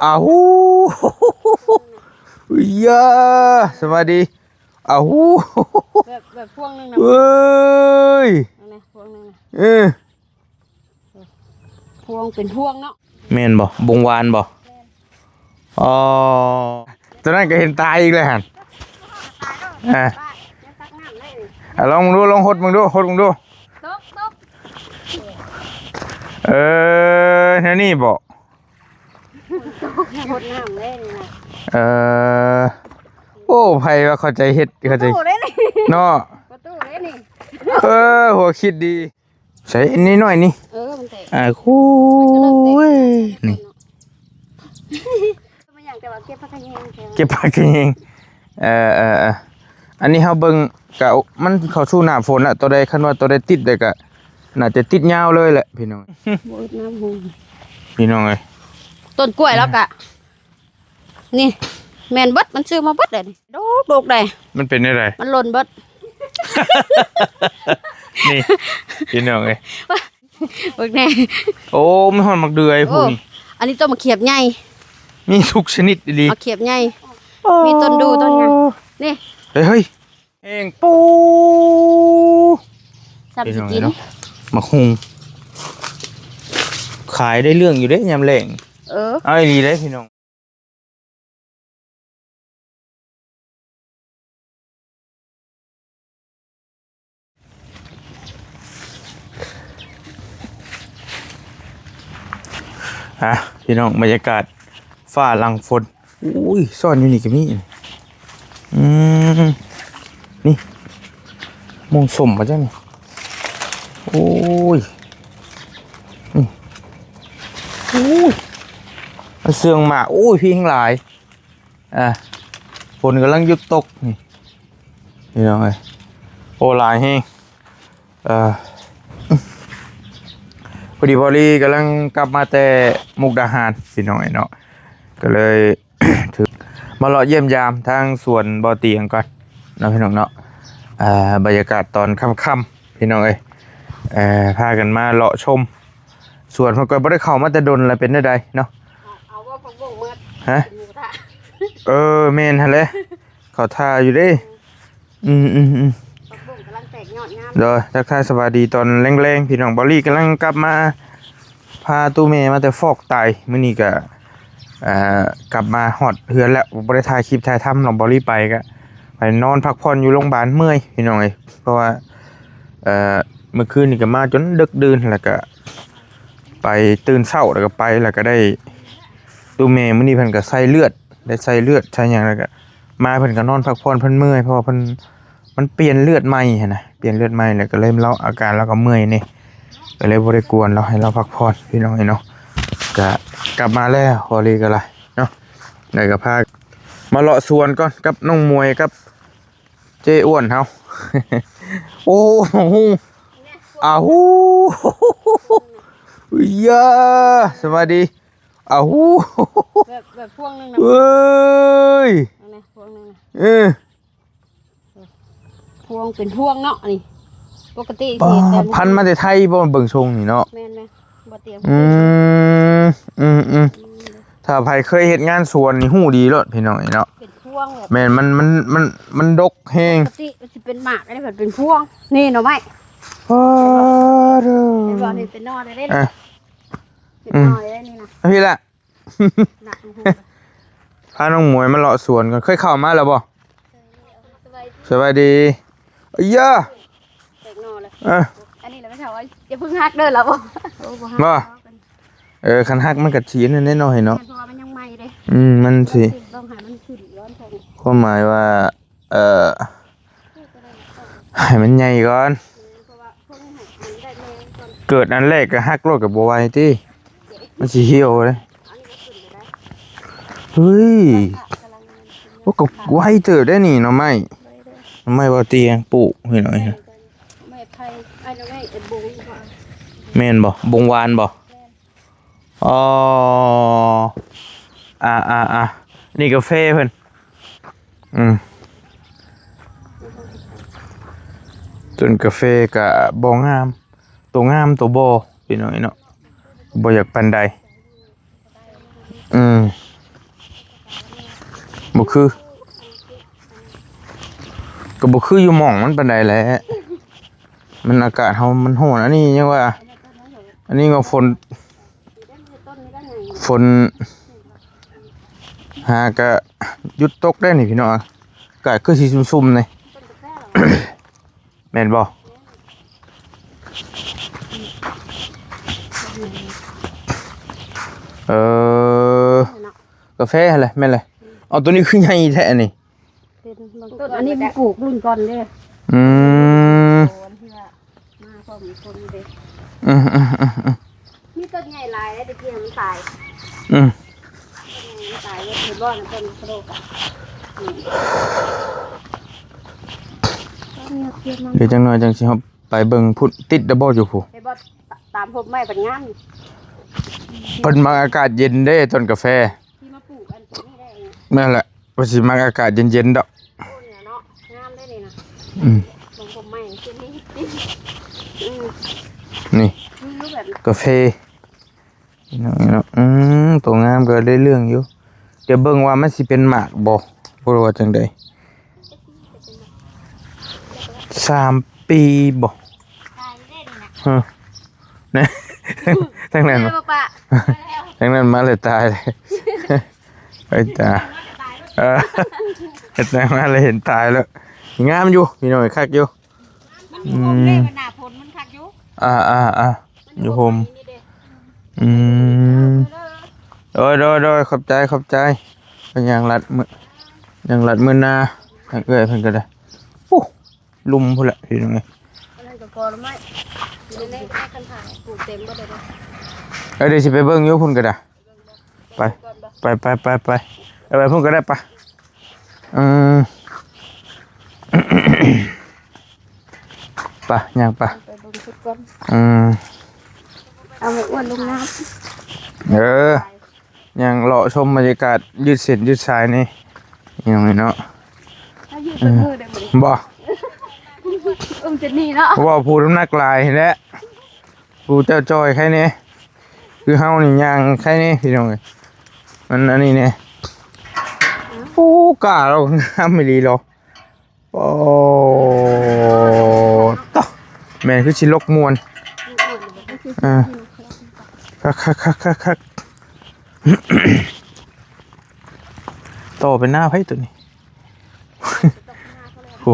ອ້າວ ຢາ ສະບາຍດີ. ອ້າວ ແບບ ແບບພວງໜຶ່ງນະ ເອີຍ ນັ້ນນະ ພວງໜຶ່ງນະ ເອີ ພວງເປັນພວງເນາະ. ແມ່ນບໍ່? ບົງຫວານບໍ່? ແມ່ນ. ອໍ ຕົວນັ້ນກໍເຫັນຕາຍອີກແລ້ວຫັ້ນ. ອ່າ ຍັງຕັກນ້ຳໄດ້ນີ້ ອ່າ ລອງເບິ່ງດູ ລອງຫົດເບິ່ງດູ ຫົດເບິ່ງດູ. ຕົກ ຕົກ ເອີ ແນວນີ້ບໍ່? ຕົກ ຫົດນ້ຳເດ້ນີ້ນະ. ເອີ ໂອ້ ໃຜວ່າເຂົ້າໃຈເຮັດ ເຂົ້າໃຈ ປະຕູເດ້ນີ້ ເນາະ ປະຕູເດ້ນີ້. ເອີ ຫົວຄິດດີ. ໃສ່ອັນນ້ອຍໆນີ້ ເອີ ມັນແຕກ ອ່າ ໂອ້ຍ ນີ້ ມັນຫຍັງ ແຕ່ວ່າເກັບຜັກຂະແຍງ ເກັບຜັກຂະແຍງ. ເອີ ເອີ ເອີ ອັນນີ້ເຮົາເບິ່ງກະ ມັນເຂົ້າສູ່ໜ້າຝົນລະ ຕົວໃດ ຄັນວ່າຕົວໃດຕິດໄດ້ກະ ໜ້າຈະຕິດຍາວເລີຍແຫຼະ ພີ່ນ້ອງ. ບໍ່ອຶດນ້ຳຫົງ ພີ່ນ້ອງເອີຍ ຕົ້ນກ້ວຍລາວກະ ນີ້ ແມ່ນເບິດ ມັນຊື້ມາເບິດເດ້ນີ້ ດົກໆ ໄດ໋. ມັນເປັນແນວໃດ? ມັນຫຼົ່ນເບິດ ນີ້ ພີ່ນ້ອງເອີຍ ເບິ່ງແດ່. ໂອ້ ມີຮອດໝາກເດືອຍ ໂອ້ ພຸ້ນ. ອັນນີ້ຕົ້ນໝາກຂຽບໃຫຍ່ ມີທຸກຊະນິດອີ່ຫຼີ ໝາກຂຽບໃຫຍ່. ໂອ້ ມີຕົ້ນດູ ຕົ້ນຫຍັງ ນີ້ ເຮີ້ຍ ເຮີ້ຍ ແຫ້ງປູ ສ່ຳຊິກິນ ພີ່ນ້ອງເອີຍເນາະ. ໝາກຫຸ່ງ ຂາຍໄດ້ເລື່ອງຢູ່ເດ້ຍາມແລ້ງ. ເອີ ເອົາອີ່ຫຼີເດ້ພີ່ນ້ອງ. ອ່ະ ພີ່ນ້ອງ ບັນຍາກາດຟ້າຫຼັງຝົນ. ໂອ້ຍ ຊ້ອນຢູ່ນີ້ກໍມີ. ອືມ ນີ້ ມ່ວງສົ້ມບໍ່ຈັກນີ້. ໂອ້ຍ ນີ້ ໂອ້ຍ ມັນເຊື່ອງມາກ. ໂອ້ຍ ພີ້ແຮງຫຼາຍ. ອ່າ ຝົນກຳລັງຢຸດຕົກນີ້ ພີ່ນ້ອງເອີຍ. ໂອ້ ຫຼາຍແຮງ. ເອີ ພໍດີ ພໍດີກຳລັງກັບມາແຕ່ມຸກດາຫານ ພີ່ນ້ອງເອີຍເນາະ ກໍເລີຍຖືກມາເລາະຢ້ຽມຢາມທາງສວນບໍ່ຕຽງກ່ອນເນາະ ພີ່ນ້ອງເນາະ. ອ່າ ບັນຍາກາດຕອນຄ່ຳໆ ພີ່ນ້ອງເອີຍ ເອີ ພາກັນມາເລາະຊົມສວນເພິ່ນ ກໍບໍ່ໄດ້ເຂົ້າມາແຕ່ດົນລະ. ເປັນແນວໃດເນາະ? ເອົາ ເອົາວ່າຜັກບົ້ງເໝິດ ຮະ? ເປັນໝູກະທະ ເອີ ແມ່ນຫັ້ນແຫຼະ ເຂົ້າທ່າຢູ່ເດ້. ອືມ ອືມ ອືມ ຜັກບົ້ງກຳລັງແຕກຍອດງາມ. ໂດຍ ທັກທາຍສະບາຍດີຕອນແລງໆ ພີ່ນ້ອງ. ເບົາລີກຳລັງກັບມາ ພາຕູ້ແມ່ມາແຕ່ຟອກໄຕ. ມື້ນີ້ກະ ເອີ ກັບມາຮອດເຮືອນແລ້ວ ບໍ່ໄດ້ຖ່າຍຄລິບຖ່າຍທຳເນາະ. ເບົາລີໄປກະໄປນອນພັກຜ່ອນຢູ່ໂຮງບານ ເມື່ອຍ ພີ່ນ້ອງເອີຍ. ເພາະວ່າ ເອີ ມື້ຄືນນີ້ກະມາຈົນເດິກດື່ນ ແລ້ວກະໄປ ຕື່ນເຊົ້າແລ້ວກະໄປ ແລ້ວກະໄດ້ ຕູ້ແມ່ມື້ນີ້ເພິ່ນກະໃສ່ເລືອດ ໄດ້ໃສ່ເລືອດໃສ່ຫຍັງ ແລ້ວກະມາເພິ່ນກະນອນພັກຜ່ອນ ເພິ່ນເມື່ອຍ ເພາະວ່າເພິ່ນ ມັນປ່ຽນເລືອດໃໝ່ຫັ້ນນະ ປ່ຽນເລືອດໃໝ່ ແລ້ວກະເລີຍເຮົາ ອາການລາວກະເມື່ອຍແດ່ ກະເລີຍບໍ່ໄດ້ກວນລາວ ໃຫ້ລາວພັກຜ່ອນ ພີ່ນ້ອງເອີຍເນາະ. ກະກັບມາແລ້ວ ພໍລີກະລະເນາະ ແລ້ວກະພາມາເລາະສວນກ່ອນກັບນ້ອງໝວຍກັບເຈ້ອ້ວນເຮົາ. ໂອ້ ໝາກຫຸ່ງ ອ້າວ ຢາ ສະບາຍດີ. ອ້າວ ແບບ ແບບພວງໜຶ່ງນະ ເອີຍ ນັ້ນນະ ພວງໜຶ່ງນະ ເອີ ພວງເປັນພວງເນາະ. ອັນນີ້ປົກກະຕິ ປາ ຊິເຮັດແຕ່ ພັນມາແຕ່ໄທບໍ່? ເບິ່ງຊົງນີ້ເນາະ ແມ່ນໆ ບໍ່ຕຽງ. ອືມ ອືມ ອືມ ອືມ ຖ້າໃຜເຄີຍເຮັດງານສວນນີ້ຮູ້ດີໂລດ ພີ່ນ້ອງເອີຍເນາະ. ເປັນພວງແບບ ແມ່ນ ມັນ ມັນ ມັນ ມັນດົກແຮງ ປົກກະຕິມັນຊິເປັນໝາກ ອັນນີ້ເພິ່ນເປັນພວງ. ນີ້ໜໍ່ໄມ້ ປາ ເດີ ເຫັນບໍ່? ນີ້ເປັນໜໍ່ໄດ້ເດ້ ອ່ະ ເປັນໜໍ່ໄດ້ນີ້ນະ ອືມ ພີ່ລະ ນະ ພານ້ອງໝວຍມາເລາະສວນກ່ອນ. ເຄີຍເຂົ້າມາແລ້ວບໍ່? ສະບາຍດີ ສະບາຍດີ. ເອີຍ ແຕກໜໍ່ແລ້ວ ເອີ ອັນນີ້ລະແມ່ນເຖົ້າວ່າ ຢ່າເພິ່ງຫັກເດີລະບໍ່? ໂອ້ ບໍ່ຫັກ ບໍ່ ເອີ ຄັນຫັກມັນກະຊິອັນນັ້ນແນ່ເນາະ ເຫັນເນາະ ແມ່ນ ເພາະວ່າມັນຍັງໃໝ່ເດ້. ອືມ ມັນຊິ ຕ້ອງໃຫ້ມັນຂຶ້ນກ່ອນ ຄວາມໝາຍວ່າ ເອີ ໃຫ້ມັນໃຫຍ່ກ່ອນ ເກີດອັນແລກກໍຫັກໂລດກໍບໍ່ໄຫວຕິ ມັນຊິຫ່ຽວເດ້. ເຮີ້ຍ ໂອ້ ກໍໄວເຕີບໄດ້ນີ້ ໜໍ່ໄມ້ ໜໍ່ໄມ້ບໍ່ຕຽງປູກ ພີ່ນ້ອງເອີຍ ແມ່ນບໍ່? ບົງຫວານບໍ່? ອໍ ອ່າໆໆ ນີ້ກາເຟເພິ່ນ ອືມ ຕົ້ນກາເຟກະບໍ່ງາມ ໂຕງາມໂຕບໍ່ ພີ່ນ້ອງເອີຍເນາະ ບໍ່ຢາກປານໃດ. ອືມ ບໍ່ຄື ກໍບໍ່ຄືຢູ່ໝ່ອງມັນປານໃດແຫຼະ ມັນອາກາດເຮົາມັນຮ້ອນ ອັນນີ້ຍັງວ່າ ອັນນີ້ກໍຝົນ ຝົນຫາກະຢຸດຕົກໄດ້ນີ້ພີ່ນ້ອງ ອາກາດຄືຊິຊຸ່ມໆນີ້ ແມ່ນບໍ່? ເອີ ກາແຟຫັ້ນແຫຼະ ແມ່ນແຫຼະ ເອົາ ໂຕນີ້ຄືໃຫຍ່ແທ້ນີ້ ເປັນບາງຕົ້ນ ອັນນີ້ມັນປູກລຸ້ນກ່ອນເດ້ ອືມ ໂຕທີ່ວ່າມາພ້ອມຄົນເດ້ ອືມໆໆໆ ມີຕົ້ນໃຫຍ່ຫຼາຍແລ້ວ ແຕ່ກີ້ມັນຕາຍ ອືມ ຕົ້ນໃຫຍ່ມັນຕາຍ ເຫັນບໍ່ ຕົ້ນໂຄໂລກະ ອືມ ດຽວຈັກໜ່ອຍຈັ່ງຊິເຮົາໄປເບິ່ງພຸ້ນ ຕິດແລ້ວບໍ່ຢູ່ພຸ້ນ ເຫັນບໍ່ ຕາມພົບໄມ້ບັດງາມ ເພິ່ນມັກອາກາດເຢັນເດ້ ຕົ້ນກາແຟ ທີ່ມາປູກອັນນີ້ໄດ້ ແມ່ນແຫຼະ ວ່າຊິມັກອາກາດເຢັນໆດອກ ໂອ້ ນີ້ເນາະ ງາມເດ້ນີ້ນະ ອືມ ເບິ່ງຜົມໃໝ່ຂຶ້ນນີ້ ອືມ ນີ້ ມີຮູບແບບ ກາເຟ ພີ່ນ້ອງເນາະ ອືມ ໂຕງາມກໍໄດ້ເລື່ອງຢູ່ ດຽວເບິ່ງວ່າມັນຊິເປັນໝາກບໍ່ ບໍ່ຮູ້ວ່າຈັ່ງໃດ ສາມປີບໍ່ ຕາຍແລ້ວນີ້ນະ ຮະ ແນ່ ທາງນັ້ນ ແມ່ນບໍ່ປະ ທາງນັ້ນມາແລ້ວຕາຍ ໄອ້ຕາ ເອີ ເຮັດຫຍັງມາແລ້ວເຫັນຕາຍແລ້ວ ງາມຢູ່ພີ່ນ້ອງ ຄັກຢູ່ ມັນຢູ່ຮົ່ມເດ້ ອືມ ມັນໜ້າຝົນມັນຄັກຢູ່ ອ່າໆໆ ມັນຢູ່ ຢູ່ຮົ່ມ ຮົ່ມນີ້ເດ້ ອືມ ໂດຍໆໆ ຂອບໃຈ ຂອບໃຈ ຍັງລັດມື້ ຍັງລັດມື້ໜ້າ ທາງເອື້ອຍເພິ່ນກໍໄດ້ ໂອ້ ລຸ່ມພຸ້ນແຫຼະພີ່ນ້ອງເອີຍ ອັນນັ້ນກໍກອລະໄມ້ ຢູ່ໃນ ໃນຄັນຖາງປູກເຕັມເບິດເລີຍເດ້ ເອີ ດຽວຊິໄປເບິ່ງຢູ່ພຸ້ນກໍໄດ້ ໄປ ໄປ ໄປ ໄປ ໄປ ເອີ ໄປພຸ້ນກໍໄດ້ ໄປ ອືມ ໄປ ຍ່າງໄປ ໄປເບິ່ງຊຸດກ່ອນ ອືມ ເອົາໃຫ້ອ້ວນລົງນ້ຳ ເອີ ຍ່າງເລາະຊົມບັນຍາກາດ ຍືດເສັ້ນຍືດສາຍນີ້ ນີ້ເນາະ ຖ້າຍືດເບິດມື້ໄດ້ມື້ນີ້ ບໍ່ ອືມ ຈະໜີເນາະ ເວົ້າຜູ້ນ້ຳໜັກຫຼາຍແຫຼະ ຜູ້ເຈົ້າຈ່ອຍໃຄແນ່ ຄືເຮົານີ້ຍ່າງໃຄແນ່ພີ່ນ້ອງເອີຍ ມັນອັນນີ້ແນ່ ໂອ້ ກ້າລາວງາມອີ່ຫຼີເນາະ ໂອ້ ຕະ ແມ່ນຄືຊິລົກມ່ວນ ອ່າ ຄັກໆໆໆໆ ຕໍ່ໄປໜ້າໃຜໂຕນີ້ ໂອ້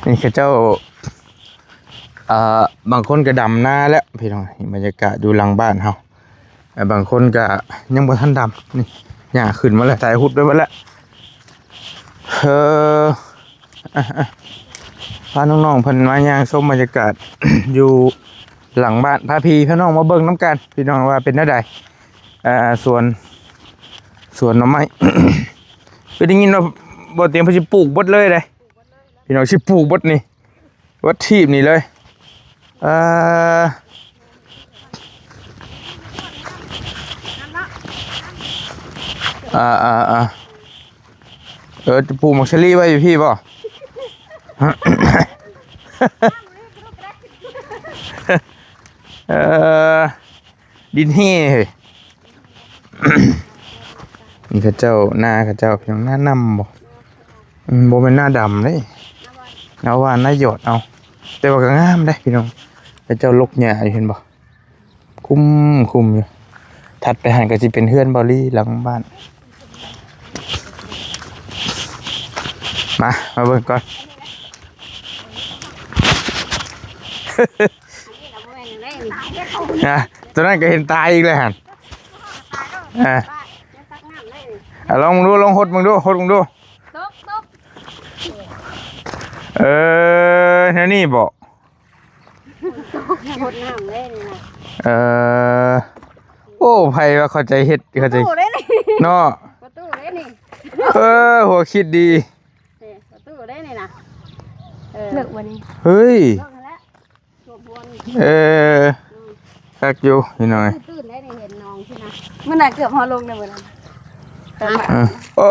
ນີ້ເຂົາເຈົ້າ ອ່າ ບາງຄົນກໍດຳນາແລ້ວພີ່ນ້ອງ ບັນຍາກາດຢູ່ຫຼັງບ້ານເຮົາ ແລະ ບາງຄົນກໍຍັງບໍ່ທັນດຳ ນີ້ ຫຍ້າຂຶ້ນມາແລ້ວ ຖ່າຍຮູບໄດ້ເບິດແລ້ວ ເອີ ອ່ະ ອ່ະ ພານ້ອງໆເພິ່ນມາຍ່າງຊົມບັນຍາກາດ ຢູ່ຫຼັງບ້ານ ພາພີ່ພານ້ອງມາເບິ່ງນຳກັນ ພີ່ນ້ອງວ່າເປັນແນວໃດ ອ່າ ສວນ ສວນໜໍ່ໄມ້ ຄືໄດ້ຍິນວ່າບໍ່ຕຽມເພິ່ນຊິປູກເບິດເລີຍເດ້ ພີ່ນ້ອງ ຊິປູກເບິດນີ້ ເບິດທີບນີ້ເລີຍ ເອີ ອ່າໆໆ ເອີ ປູກໝາກສາລີໄວ້ຢູ່ພີ້ບໍ່? ເອີ ດິນແຮ່ເຮີ້ຍ ນີ້ເຂົາເຈົ້າ ນາເຂົາເຈົ້າ ເປັນນານຳບໍ່? ອືມ ບໍ່ແມ່ນນາດຳເດ້ ນາຫວ່ານ ນາຫຍອດເອົາ ແຕ່ວ່າກໍງາມເດ້ພີ່ນ້ອງ ເຂົາເຈົ້າລົກຫຍ້າຢູ່ ເຫັນບໍ່? ຄຸ້ມໆຢູ່ ຖັດໄປຫັ້ນກໍຊິເປັນເຮືອນເບົາລີຫຼັງບ້ານ ມາ ມາເບິ່ງກ່ອນ ນະ ຕົວນັ້ນກໍເຫັນຕາຍອີກແລ້ວຫັ້ນ ອ່າ ອ່າ ລອງເບິ່ງດູ ລອງຫົດເບິ່ງດູ ຫົດເບິ່ງດູ ຕົກ ຕົກ ເອີ ແນວນີ້ບໍ? ຫົດນ້ຳເດ້ນີ້ນະ ເອີ ໂອ້ ໃຜວ່າເຂົ້າໃຈເຮັດ ເຂົ້າໃຈ ປະຕູເດ້ນີ້ ເນາະ ປະຕູເດ້ນີ້ ເອີ ຫົວຄິດດີ ນີ້ປະຕູເດ້ນີ້ນະ ເອີ ເລິກບໍ່ນີ້ ເຮີ້ຍ ເລິກຫັ້ນແຫຼະ ຖ້ວມຫົວນີ້ ເອີ ອືມ ຄັກຢູ່ພີ່ນ້ອງ ຕື່ນໆໄດ້ນີ້ ເຫັນໜອງຊີ້ນະ ມື້ນັ້ນເກືອບເຮົາລົງເດ້ມື້ນັ້ນ ເອີ ໂອ້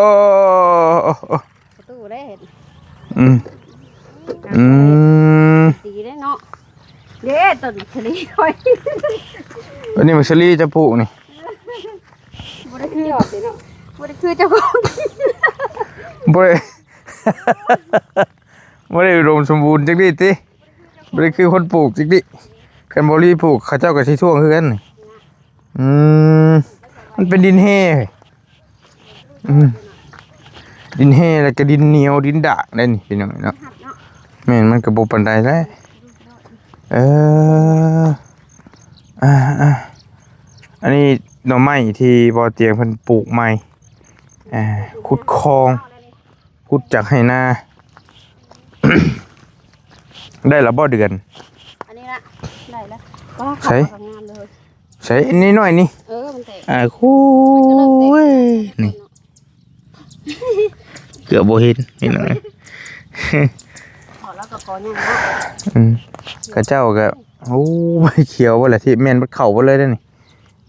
ໂອ້ ໂອ້ ປະຕູເດ້ເຫັນ ອືມ ອືມ ດີເດ້ເນາະ ເດ້ຕົ້ນໝາກສາລີຂ້ອຍ ອັນນີ້ໝາກສາລີຈະປູກນີ້ ອອກເດເນາະ ບໍ່ໄດ້ຄືເຈົ້າຂອງ ບໍ່ໄດ້ ບໍ່ໄດ້ອຸດົມສົມບູນຈັກນິດຕິ ບໍ່ໄດ້ຄືຄົນປູກຈັກນິດ ຄັນບໍ່ລີປູກ ເຂົາເຈົ້າກໍຊິທ້ວງຄືກັນນີ້ ອືມ ມັນເປັນດິນແຮ່ ອືມ ດິນແຮ່ ແລ້ວກໍດິນໜຽວ ດິນດາກໄດ໋ນີ້ ພີ່ນ້ອງເນາະ ແມ່ນ ມັນກໍບໍ່ປານໃດແຫຼະ ເອີ ອ່າໆ ອັນນີ້ໜໍ່ໄມ້ທີ່ບໍ່ຕຽງເພິ່ນປູກໃໝ່ ອ່າ ຂຸດຄອງ ຂຸດຈາກໄຮ່ນາ ໄດ້ລະບໍ່ເດືອນ ອັນນີ້ລະ ໄດ້ລະ ໃສ ງາມເລີຍ ໃສ ອັນນ້ອຍໆນີ້ ເອີ ມັນແຕກ ອ່າ ໂອ້ຍ ນີ້ ເກືອບບໍ່ເຫັນ ພີ່ນ້ອງ ເຂົາລາວກໍກໍຍັງເນາະ ອືມ ເຂົາເຈົ້າກໍ ໂອ້ຍ ຂຽວເບິດລະ ທີ່ແມ່ນເບິດເຂົ້າເບິດເລີຍເດ້ນີ້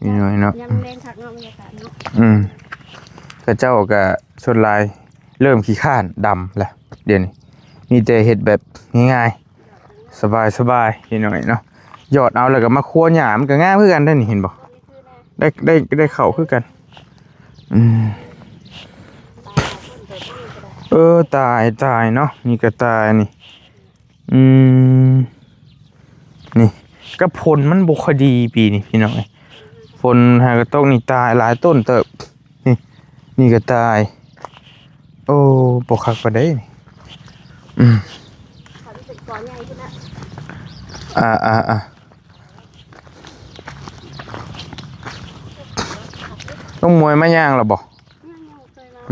ພີ່ນ້ອງເນາະ ຍາມແລງຄັກເນາະ ບັນຍາກາດເນາະ ອືມ ເຂົາເຈົ້າກໍສ່ວນຫຼາຍເລີ່ມຂີ້ຄ້ານດຳລະ ດຽວນີ້ ມີແຕ່ເຮັດແບບງ່າຍໆ ສະບາຍໆ ພີ່ນ້ອງເນາະ ຢອດເອົາແລ້ວກໍມາຄົວຫຍ້າ ມັນກໍງາມຄືກັນເດ້ນີ້ ເຫັນບໍ່ ໄດ້ ໄດ້ ໄດ້ເຂົ້າຄືກັນ ອືມ ເອີ ຕາຍ ຕາຍເນາະ ນີ້ກໍຕາຍນີ້ ອືມ ນີ້ ກໍຝົນມັນບໍ່ຄ່ອຍດີປີນີ້ ພີ່ນ້ອງເອີຍ ຝົນຫາກໍຕົກນີ້ ຕາຍຫຼາຍຕົ້ນເຕີບ ນີ້ ນີ້ກໍຕາຍ ໂອ້ ບໍ່ຄັກປານໃດນີ້ ອືມ ເຂົາເປັນກໍໃຫຍ່ພຸ້ນນະ ອ່າໆໆ ນ້ອງມວຍມາຍ່າງແລ້ວບໍ່?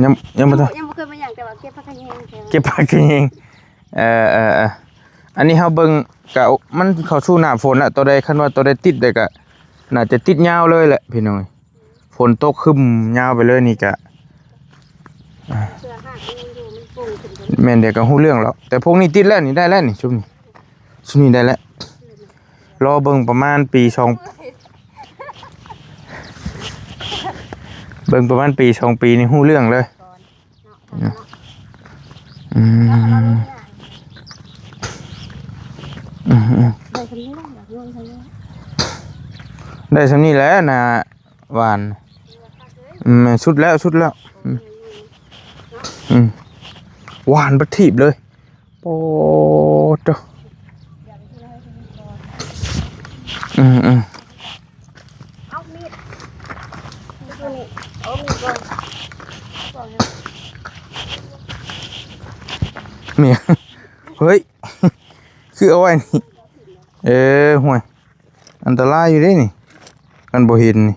ຍັງ ຍັງບໍ່ເຄີຍມາ ຍັງ ຍັງບໍ່ທັນ ຍັງ ຍັງບໍ່ເຄີຍມາຫຍັງ ແຕ່ວ່າເກັບຜັກຂະແຍງ ເກັບຜັກຂະແຍງ ເອີ ເອີ ເອີ ອັນນີ້ເຮົາເບິ່ງກະ ມັນເຂົ້າສູ່ໜ້າຝົນລະ ໂຕໃດ ຄັນວ່າໂຕໃດຕິດໄດ້ກະ ໜ້າຈະຕິດຍາວເລີຍແຫຼະ ພີ່ນ້ອງເອີຍ ຝົນຕົກຄຶມຍາວໄປເລີຍນີ້ກະ ເພື່ອຫາກມັນຍັງຢູ່ ມັນປຸງຂຶ້ນໄປ ແມ່ນ ດຽວກະຮູ້ເລື່ອງແລ້ວ ແຕ່ພວກນີ້ຕິດແລ້ວນີ້ ໄດ້ແລ້ວນີ້ ຊຸມນີ້ ຊຸມນີ້ໄດ້ແລ້ວ ລໍເບິ່ງປະມານປີສອງ ເບິ່ງປະມານປີສອງປີນີ້ຮູ້ເລື່ອງເລີຍ ອືມ ອືມ ອືມ ໄດ້ສ່ຳນີ້ແຫຼະ ໄດ້ສ່ຳນີ້ແຫຼະນາຫວານ ອືມ ສຸດແລ້ວ ສຸດແລ້ວ ອືມ ອືມ ຫວານປະທີບເລີຍ ໂອ້ໂຕ ອືມ ອືມ ເອົາມີດ ມີດຕົວນີ້ ເອົາມີດກ່ອນ ເມຍ ເຮີ້ຍ ຄືເອົາໄວ້ນີ້ ເອີ ຫ້ວຍ ອັນຕະລາຍຢູ່ເດ້ນີ້ ຄັນບໍ່ເຫັນນີ້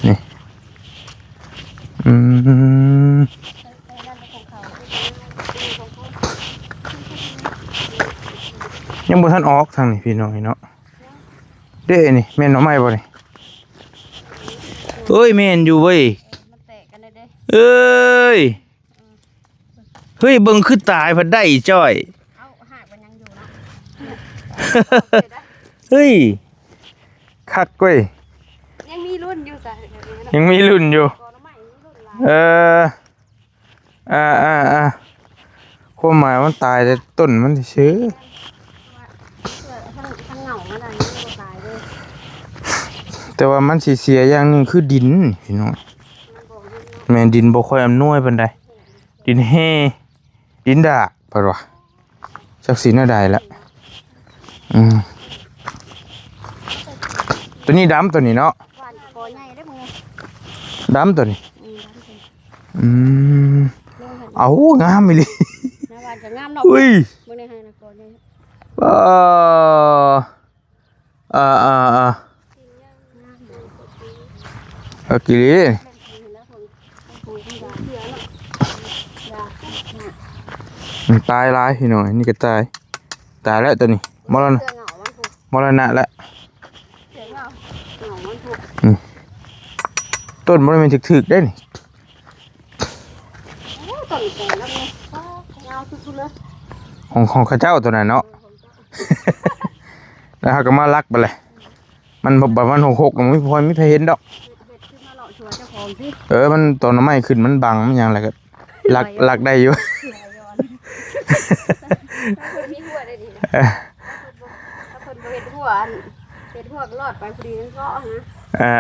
ນີ້ ອືມ ຍັງບໍ່ທັນອອກທາງນີ້ພີ່ນ້ອງເນາະ ເດ້ນີ້ ແມ່ນໜໍ່ໄມ້ບໍ່ນີ້? ເອີຍ ແມ່ນຢູ່ເວີຍ ມັນແຕກກັນເດ້ ເອີຍ ເຮີ້ຍ ເບິ່ງຄືຕາຍພັດໄດ້ຈ້ອຍ ເອົ້າ ຫາກມັນຍັງຢູ່ເນາະ ເຮີ້ຍ ຄັກເວີຍ ຍັງມີລຸ້ນຢູ່ຊະ ຍັງມີລຸ້ນຢູ່ ກໍໜໍ່ໄມ້ຍັງມີລຸ້ນຫຼາຍ ເອີ ອ່າໆໆ ຄວາມໝາຍມັນຕາຍແຕ່ຕົ້ນມັນຊື່ ເອີ ເພາະວ່າ ເພາະວ່າທາງ ທາງເຫງົ້າມັນນັ້ນມັນບໍ່ຕາຍເລີຍ ແຕ່ວ່າມັນຊິເສຍຢ່າງໜຶ່ງຄືດິນພີ່ນ້ອງ ມັນບໍ່ ແມ່ນດິນບໍ່ຄ່ອຍອຳນວຍປານໃດ ດິນແຮ່ ດິນດາກ ເພິ່ນວ່າ ຈັກຊິແນວໃດລະ ອືມ ໂຕນີ້ດຳ ໂຕນີ້ເນາະ ຫວານກໍໃຫຍ່ເດ້ ເບິ່ງ ດຳໂຕນີ້ ອືມ ດຳໂຕນີ້ ອືມ ເອົາ ງາມອີ່ຫຼີ ໜ້າຫວານກໍງາມເນາະ ອຸ້ຍ ເບິ່ງໃນໄຮ່ນະ ກໍໃຫຍ່ ເອີ ອ່າໆໆ ເອີ ກິລີ ມັນຕາຍຫຼາຍພີ່ນ້ອງ ນີ້ກໍຕາຍ ຕາຍແລ້ວໂຕນີ້ ມໍລະນະ ມໍລະນະແລ້ວ ອືມ ຕົ້ນບໍ່ໄດ້ແມ່ນຖືກໆເດ້ນີ້ ໂອ້ ຕົ້ນແກ່ແລ້ວນີ້ ຍາວສຸດໆເລີຍ ຂອງ ຂອງເຂົາເຈົ້າໂຕນັ້ນເນາະ ເອີ ຂອງເຈົ້າ ແລ້ວເຮົາກໍມາລັກໄປເລີຍ ມັນ ປະມານຫົກຫົກ ມັນບໍ່ຄ່ອຍມີໃຜເຫັນດອກ ເຮັດ ເຮັດຄືມາເລາະສວນເຈົ້າຂອງຊິ ເອີ ມັນຕອນໜໍ່ໄມ້ຂຶ້ນມັນບັງມັນຫຍັງແລ້ວກໍລັກ ລັກໄດ້ຢູ່ ເສືອຍ້ອນ ເພິ່ນມີຫົວໄດ້ດີນະ ເອີ ຖ້າເພິ່ນບໍ່ ຖ້າເພິ່ນບໍ່ເຮັດຫົວ ອັນ ເປັນພວກລອດໄປພໍດີມັນເພາະນະ ອ່າໆ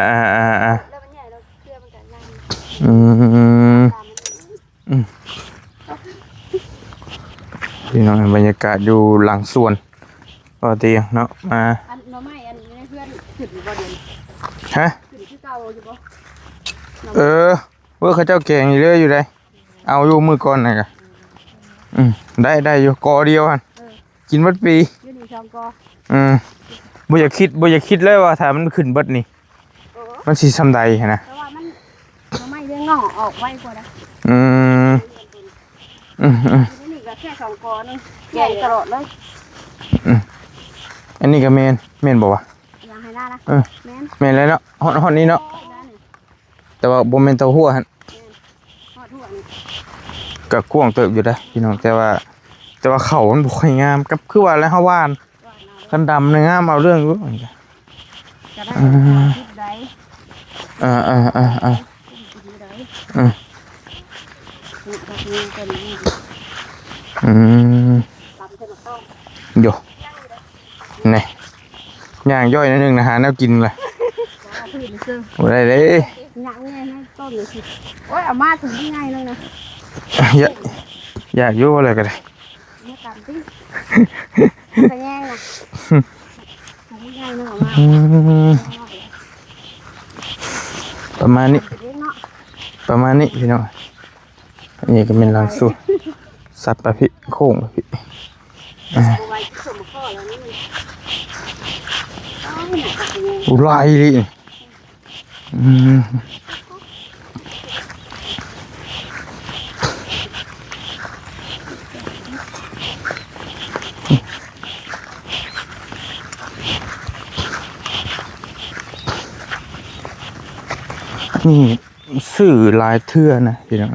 ໆໆ ແລ້ວມັນໃຫຍ່ແລ້ວເຄືອມັນກໍລາມ ອືມ ອືມ ພີ່ນ້ອງ ບັນຍາກາດຢູ່ຫຼັງສວນ ບໍ່ເຕີຍງເນາະ ມາ ອັນໜໍ່ໄມ້ອັນຢູ່ໃນເຮືອນຂຶ້ນຢູ່ບໍ່ດຽວນີ້? ຮະ? ຂຶ້ນຄືເກົ່າຢູ່ບໍ່? ເອີ ເວີ້ ເຂົາເຈົ້າແກງຢູ່ເລີຍຢູ່ໃດ ເອົາຢູ່ມື້ກ່ອນນັ້ນກະ ອືມ ໄດ້ ໄດ້ຢູ່ ກໍດຽວຫັ້ນ ເອີ ກິນເບິດປີ ຢູ່ນີ້ສອງກໍ ອືມ ບໍ່ຢາກຄິດ ບໍ່ຢາກຄິດເລີຍວ່າຖ້າມັນຂຶ້ນເບິດນີ້ ເອີ ມັນຊິສ່ຳໃດຫັ້ນນະ ແຕ່ວ່າມັນ ໜໍ່ໄມ້ເລື່ອງງອກອອກໄວກວ່າໃດ ອືມ ອືມໆ ຢູ່ໃນນີ້ກໍແຄ່ສອງກໍໜຶ່ງ ແກງຕະຫຼອດເລີຍ ອືມ ອັນນີ້ກໍແມ່ນ ແມ່ນບໍ່ວະ? ຫຍັງໄຮ່ນານະ ເອີ ແມ່ນ ແມ່ນແລ້ວເນາະ ຮອດ ຮອດນີ້ເນາະ ແມ່ນ ແຕ່ວ່າບໍ່ແມ່ນເຕົາຫົວຫັ້ນ ແມ່ນ ຮອດຫົວນີ້ ກໍກວ້າງເຕີບຢູ່ເດ້ພີ່ນ້ອງ ແຕ່ວ່າ ແຕ່ວ່າເຂົ້າມັນບໍ່ຄ່ອຍງາມ ກັບຄືວ່າແຫຼະ ເຮົາຫວ່ານ ຫວ່ານເອົາ ຄັນດຳນີ້ງາມເອົາເລື່ອງຢູ່ ກໍໄດ້ ອ່າ ຄລິບໃດ ເອີໆໆໆ ອືມ ອືມ ຕຳເທື່ອໝາກຕ້ອງ ໂຢ ນີ້ ຍ່າງຍ່ອຍໜ້ອຍໜຶ່ງນະ ຫາແນວກິນລະ ບໍ່ໄດ້ເດ້ ຍ່າງແນ່ໃນຕົ້ນນີ້ ໂອ້ຍ ເອົາມາຖົງໃຫຍ່ໜຶ່ງນະ ຢາກ ຢາກຢູ່ແລ້ວກໍໄດ້ ມາຕຳຕິ ຂະແຍງນະ ຖົງໃຫຍ່ໜຶ່ງເອົາມາ ອືມ ປະມານນີ້ ປະມານນີ້ພີ່ນ້ອງ ອັນນີ້ກໍແມ່ນຫຼັງສວນ ສັດໄປພີ້ ໂຄ້ງໄປພີ້ ອ່າ ໂອ້ ຫຼາຍອີ່ຫຼີ ອືມ ນີ້ ຊື້ຫຼາຍເທື່ອນະພີ່ນ້ອງ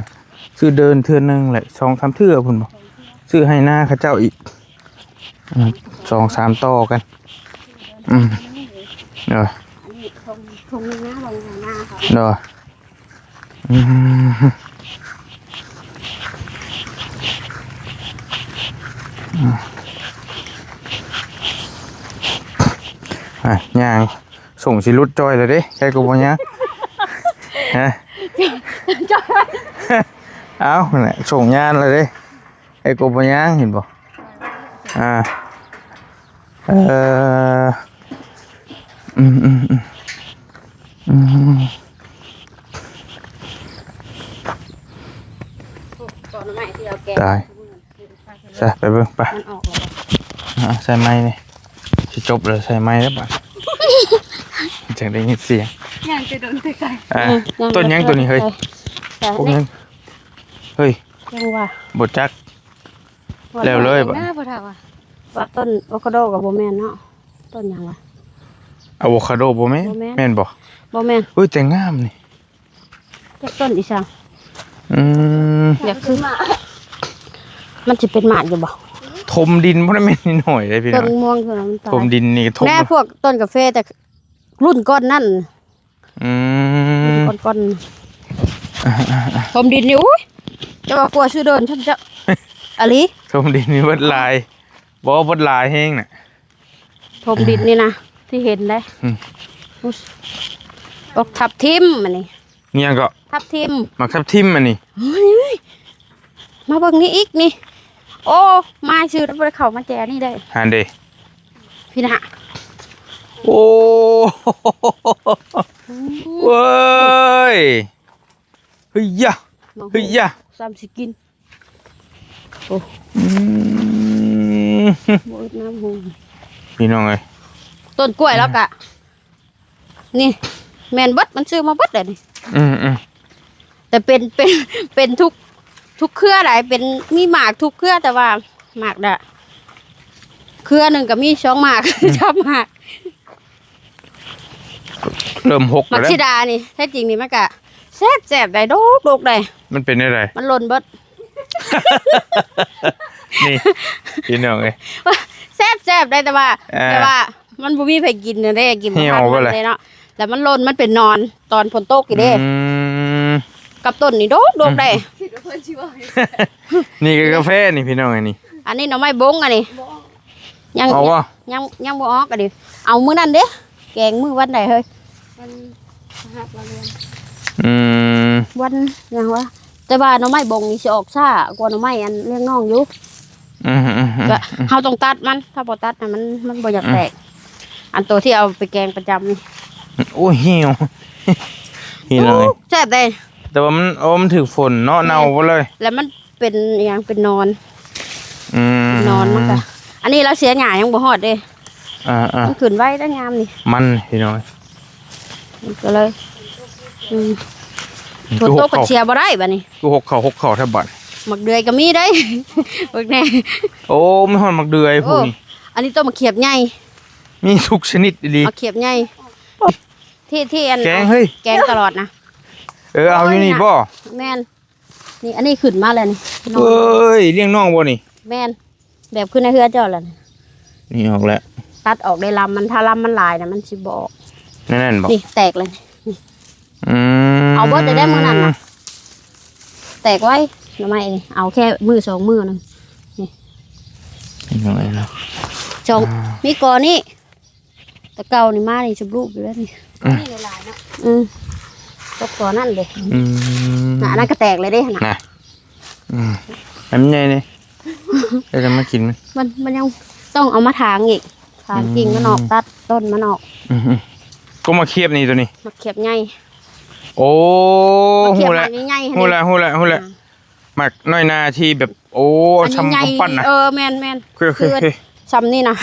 ຊື້ເດີ່ນເທື່ອໜຶ່ງແຫຼະ ສອງສາມເທື່ອພຸ້ນບໍ ຊື້ໄຮ່ນາເຂົາເຈົ້າອີກ ອືມ ສອງສາມຕໍ່ກັນ ອືມ ເອີ ອັນນີ້ທົ່ງ ທົ່ງໜຶ່ງນະ ທົ່ງໜຶ່ງນະ ເອີ ອືມ ອືມ ອ່ະ ຍ່າງ ສົ່ງຊິຫຼຸດຈ່ອຍແລ້ວເດ້ ໃຄກໍບໍ່ຍ່າງ ຮະ ຈ່ອຍ ເອົ້າ ນັ້ນແຫຼະ ສົ່ງຍານແລ້ວເດ້ ໃຄກໍບໍ່ຍ່າງ ເຫັນບໍ່ ອ່າ ເອີ ອືມໆໆ ອືມ ຕາຍ ໃສ່ ໄປເບິ່ງ ໄປ ມັນອອກແລ້ວບໍ່ ອ່າ ໃສ່ໄມ້ນີ້ ຊິຈົບແລ້ວ ໃສ່ໄມ້ແລ້ວບາດ ຈັ່ງໄດ້ຍິນສຽງ ຍ່າງແຕ່ດົນແຕ່ໄກ ອ່າ ເອີ ຕົ້ນຫຍັງໂຕນີ້ເຮີ້ຍ ພວກຫຍັງ ເຮີ້ຍ ຍັງວ່າ ບໍ່ຈັກ ແລ້ວເລີຍບາດ ໜ້າບໍ່ເທົ່າວ່າ ວ່າຕົ້ນອາໂວຄາໂດກໍບໍ່ແມ່ນເນາະ ຕົ້ນຫຍັງວະ ອາໂວຄາໂດບໍ່ແມ່ນ ບໍ່ແມ່ນ ແມ່ນບໍ່ ບໍ່ແມ່ນ ເອີຍ ແຕ່ງາມນີ້ ຈັກຕົ້ນອີ່ສັງ ອືມ ຢາກຄື ມັນຊິເປັນໝາກຢູ່ບໍ່ ຖົມດິນບໍ່ໄດ້ແມ່ນໜ້ອຍເດ້ພີ່ນ້ອງ ຕົ້ນມ່ວງຄືມັນຕາຍ ຖົມດິນນີ້ກໍຖົມ ແນ່ ພວກຕົ້ນກາເຟແຕ່ລຸ້ນກ່ອນນັ້ນ ອືມ ລຸ້ນກ່ອນໆ ອ່າໆໆ ຖົມດິນນີ້ ໂອ້ຍ ຈະວ່າກົວຊື່ເດີ່ນຊັ້ນເຈົ້າ ອີ່ຫຼີ ຖົມດິນນີ້ເບິດຫຼາຍ ບໍ່ ເບິດຫຼາຍແຮງນະ ຖົມດິນນີ້ນະ ທີ່ເຫັນໄດ໋ ອືມ ໂອ້ ບັກທັບທິມອັນນີ້ ອີ່ຫຍັງເກາະ ທັບທິມ ໝາກທັບທິມອັນນີ້ ເຮີ້ຍ ມາເບິ່ງນີ້ອີກນີ້ ໂອ້ ມາຊື່ ບໍ່ໄດ້ເຂົ້າມາແຈນີ້ເດ້ ຫັ້ນເດ້ ພີ້ນະ ໂອ້ ອືມ ເວີຍ ເຮີ້ຍຢາ ເຮີ້ຍຢາ ຊ້ຳຊິກິນ ໂອ້ ອືມ ບໍ່ອຶດນ້ຳຫົງ ພີ່ນ້ອງເອີຍ ຕົ້ນກ້ວຍລາວກະ ນີ້ ແມ່ນເບິດ ມັນຊື້ມາເບິດແຫຼະນີ້ ອືມໆ ແຕ່ເປັນ ເປັນ ເປັນທຸກ ທຸກເຄືອໃດ ເປັນ ມີໝາກທຸກເຄືອ ແຕ່ວ່າໝາກນະ ເຄືອໜຶ່ງກໍມີສອງໝາກ ອືມ ສາມໝາກ ເລີ່ມຫົກແລ້ວ ໝາກສີດານີ້ ແທ້ຈິງນີ້ມັນກະແຊບໆ ໄດ໋ ດົກໆ ໄດ໋ ມັນເປັນແນວໃດ ມັນຫຼົ່ນເບິດ ນີ້ ພີ່ນ້ອງເອີຍ ແຊບໆ ໄດ໋ ແຕ່ວ່າ ອ່າ ແຕ່ວ່າ ມັນບໍ່ມີໃຜກິນເດ້ ກິນບໍ່ທັນມັນເດ້ເນາະ ແລ້ວມັນຫຼົ່ນ ມັນເປັນໜອນຕອນຝົນຕົກນີ້ເດ້ ອືມ ກັບຕົ້ນນີ້ດົກໆ ອືມ ໄດ໋ ຄິດວ່າເພິ່ນຊິເວົ້າ ນີ້ກໍກາແຟນີ້ພີ່ນ້ອງ ອັນນີ້ ອັນນີ້ໜໍ່ໄມ້ບົງ ອັນນີ້ ຍັງ ເອົາບໍ່ ຍັງ ຍັງບໍ່ອອກ ອັນນີ້ ເອົາມື້ນັ້ນເດ້ ແກງມື້ວັນໃດເຮີ້ຍ? ວັນພະຫັດ ວັນເດືອນ. ອືມ ວັນຫຍັງວະ? ແຕ່ວ່າໜໍ່ໄມ້ບົງນີ້ຊິອອກຊ້າກວ່າໜໍ່ໄມ້ອັນລ້ຽງນ້ອງຢູ່. ອືມໆໆ ກະເຮົາຕ້ອງຕັດມັນ ຖ້າບໍ່ຕັດນະ ມັນ ມັນບໍ່ຢາກແຕກ. ອືມ ອັນໂຕທີ່ເອົາໄປແກງປະຈຳນີ້. ໂອ້ຍ ຫິວ ພີ່ນ້ອງເອີຍ ແຊບເດ້. ແຕ່ວ່າມັນ ໂອ້ ມັນຖືກຝົນເນາະ ເນາະ ເນົ່າເບິດເລີຍ ແລ້ວມັນເປັນອີ່ຫຍັງ ເປັນໜອນ. ອືມ ເປັນໜອນມັນກະ ອັນນີ້ລາວເສຍຫຍ້າຍັງບໍ່ຮອດເດ້. ອ່າໆ ມັນຂຶ້ນໄວໄດ໋ຍາມນີ້ ມັນພີ່ນ້ອງ ມັນກະເລີຍ ອືມ ຝົນຕົກກະເສຍບໍ່ໄດ້ບາດນີ້. ຄືຫົກເຂົ້າຫົກເຂົ້າແທ້ບາດ. ໝາກເດືອຍກະມີໄດ໋ ເບິ່ງແດ່. ໂອ້ ມີຮອດໝາກເດືອຍພຸ້ນ. ອັນນີ້ຕົ້ນໝາກຂຽບໃຫຍ່ ມີທຸກຊະນິດອີ່ຫຼີ ໝາກຂຽບໃຫຍ່ ທີ່ ທີ່ອັນ ແກງເຮີ້ຍ ແກງຕະຫຼອດນະ. ເອີ ເອົາຢູ່ນີ້ບໍ່? ແມ່ນ ນີ້ ອັນນີ້ຂຶ້ນມາແລ້ວນີ້. ເອີຍ ລ້ຽງນ້ອງບໍ່ນີ້? ແມ່ນ ແບບຄືໃນເຮືອເຈົ້າແຫຼະນີ້. ນີ້ອອກແລ້ວ ຕັດອອກໄດ້ລຳມັນ ຖ້າລຳມັນຫຼາຍນະ ມັນຊິບໍ່ອອກ. ແນວນັ້ນບໍ່? ນີ້ແຕກແລ້ວນີ້. ອືມ ເອົາເບິດໄດ້ມື້ນັ້ນນະ ແຕກໄວ. ໜໍ່ໄມ້ນີ້ ເອົາແຄ່ມື້ສອງມື້ໜຶ່ງນີ້. ເປັນຫຍັງເນາະ ສອງ ອ່າ ມີກໍນີ້ ແຕ່ເກົ່ານີ້ມານີ້ຊຸບລູກຢູ່ແລ້ວນີ້. ອືມ ນີ້ຫຼາຍໆເນາະ. ອືມ ກໍກໍນັ້ນເດ້. ອືມ ນະ ອັນນັ້ນກະແຕກເລີຍເດ້ຫັ້ນນະ ນະ. ອືມ ອັນໃຫຍ່ນີ້ ເອີ ຈະມາກິນມັນ ມັນ ມັນຍັງຕ້ອງເອົາມາຖາງອີກ ຖາງ ອືມ ກິ່ງມັນອອກ ຕັດຕົ້ນມັນອອກ. ອືມ ກໍໝາກຂຽບນີ້ ໂຕນີ້ ໝາກຂຽບໃຫຍ່. ໂອ້ ໝາກຂຽບ ຮູ້ແລ້ວ ໝາກໃຫຍ່ໆ ຮູ້ແລ້ວ ຮູ້ແລ້ວ ຮູ້ແລ້ວ. ອ່າ ໝາກນ້ອຍໜ້າທີ່ແບບ ໂອ້ ສ່ຳກຳປັ້ນນະ. ເອີ ແມ່ນໆ ຄື ຄື ຄືສ່ຳນີ້ນະ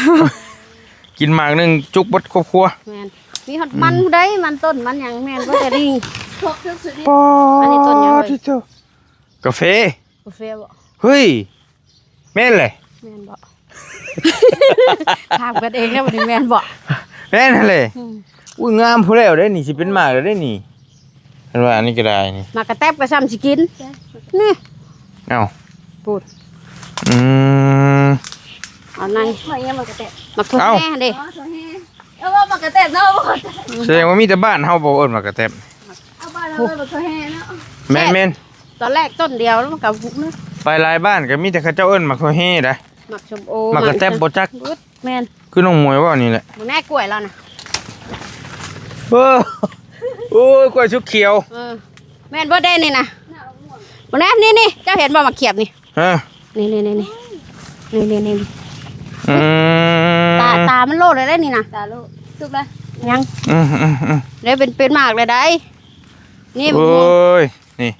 ກິນໝາກໜຶ່ງຈຸກເບິດຄອບຄົວ. ແມ່ນ ມີຮອດມັນ ອືມ ໄດ໋ ມັນຕົ້ນມັນຫຍັງ. ແມ່ນ ບໍ່ແຕ່ນີ້ ອັນນີ້ຕົ້ນຫຍັງເອີຍ? ກາເຟ ກາເຟບໍ່? ເຮີ້ຍ ແມ່ນແຫຼະ ແມ່ນບໍ່? ຖາມກັນເອງແລ້ວບັດນີ້ ແມ່ນບໍ່? ແມ່ນຫັ້ນແຫຼະ. ອືມ ອຸ້ຍ ງາມພໍແລ້ວເດ້ນີ້ ຊິເປັນໝາກແລ້ວເດ້ນີ້. ເພິ່ນວ່າອັນນີ້ກະໄດ້ນີ້ ໝາກກະແຕັບກະຊ່ຳຊິກິນນີ້. ເອົ້າ ປູດ ອືມ ເອົາໃນ ໝາກຫຍັງ ໝາກກະແຕັບ ໝາກຖົ່ວແຮ່ຫັ້ນເດ້. ອໍ ຖົ່ວແຮ່ ເອີ້ນວ່າໝາກກະແຕັບເນາະ. ສະແດງວ່າມີແຕ່ບ້ານເຮົາບໍ່ເອີ້ນໝາກກະແຕັບ. ເອົາ ບ້ານເຮົາເອີ້ນໝາກຖົ່ວແຮ່ເນາະ. ແມ່ນໆ ຕອນແລກຕົ້ນດຽວແລ້ວມັນກະ ໄປຫຼາຍບ້ານກະມີແຕ່ເຂົາເຈົ້າເອີ້ນໝາກຖົ່ວແຮ່ໄດ໋. ໝາກສົ້ມໂອ ໝາກກະແຕັບບໍ່ຈັກ. ແມ່ນ ຄືນ້ອງໝວຍເວົ້ານີ້ແຫຼະ. ເບິ່ງແນ່ກ້ວຍລາວນະ. ເອີ ໂອ້ຍ ກ້ວຍສຸກຂຽວ. ເອີ ແມ່ນບໍ່ໄດ້ນີ້ນະ. ເບິ່ງແນ່ ນີ້ໆ ເຈົ້າເຫັນບໍ່ໝາກຂຽບນີ້? ຮະ ນີ້ໆໆ ນີ້ໆ ອືມ ຕາ ຕາມັນໂລດເລີຍໄດ໋ນີ້ນະ. ຕາໂລດ ສຸກແລ້ວ ຍັງ ອືມໆໆ ໄດ້ເປັນ ເປັນໝາກແລ້ວໄດ໋. ນີ້ ໂອ້ຍ ນີ້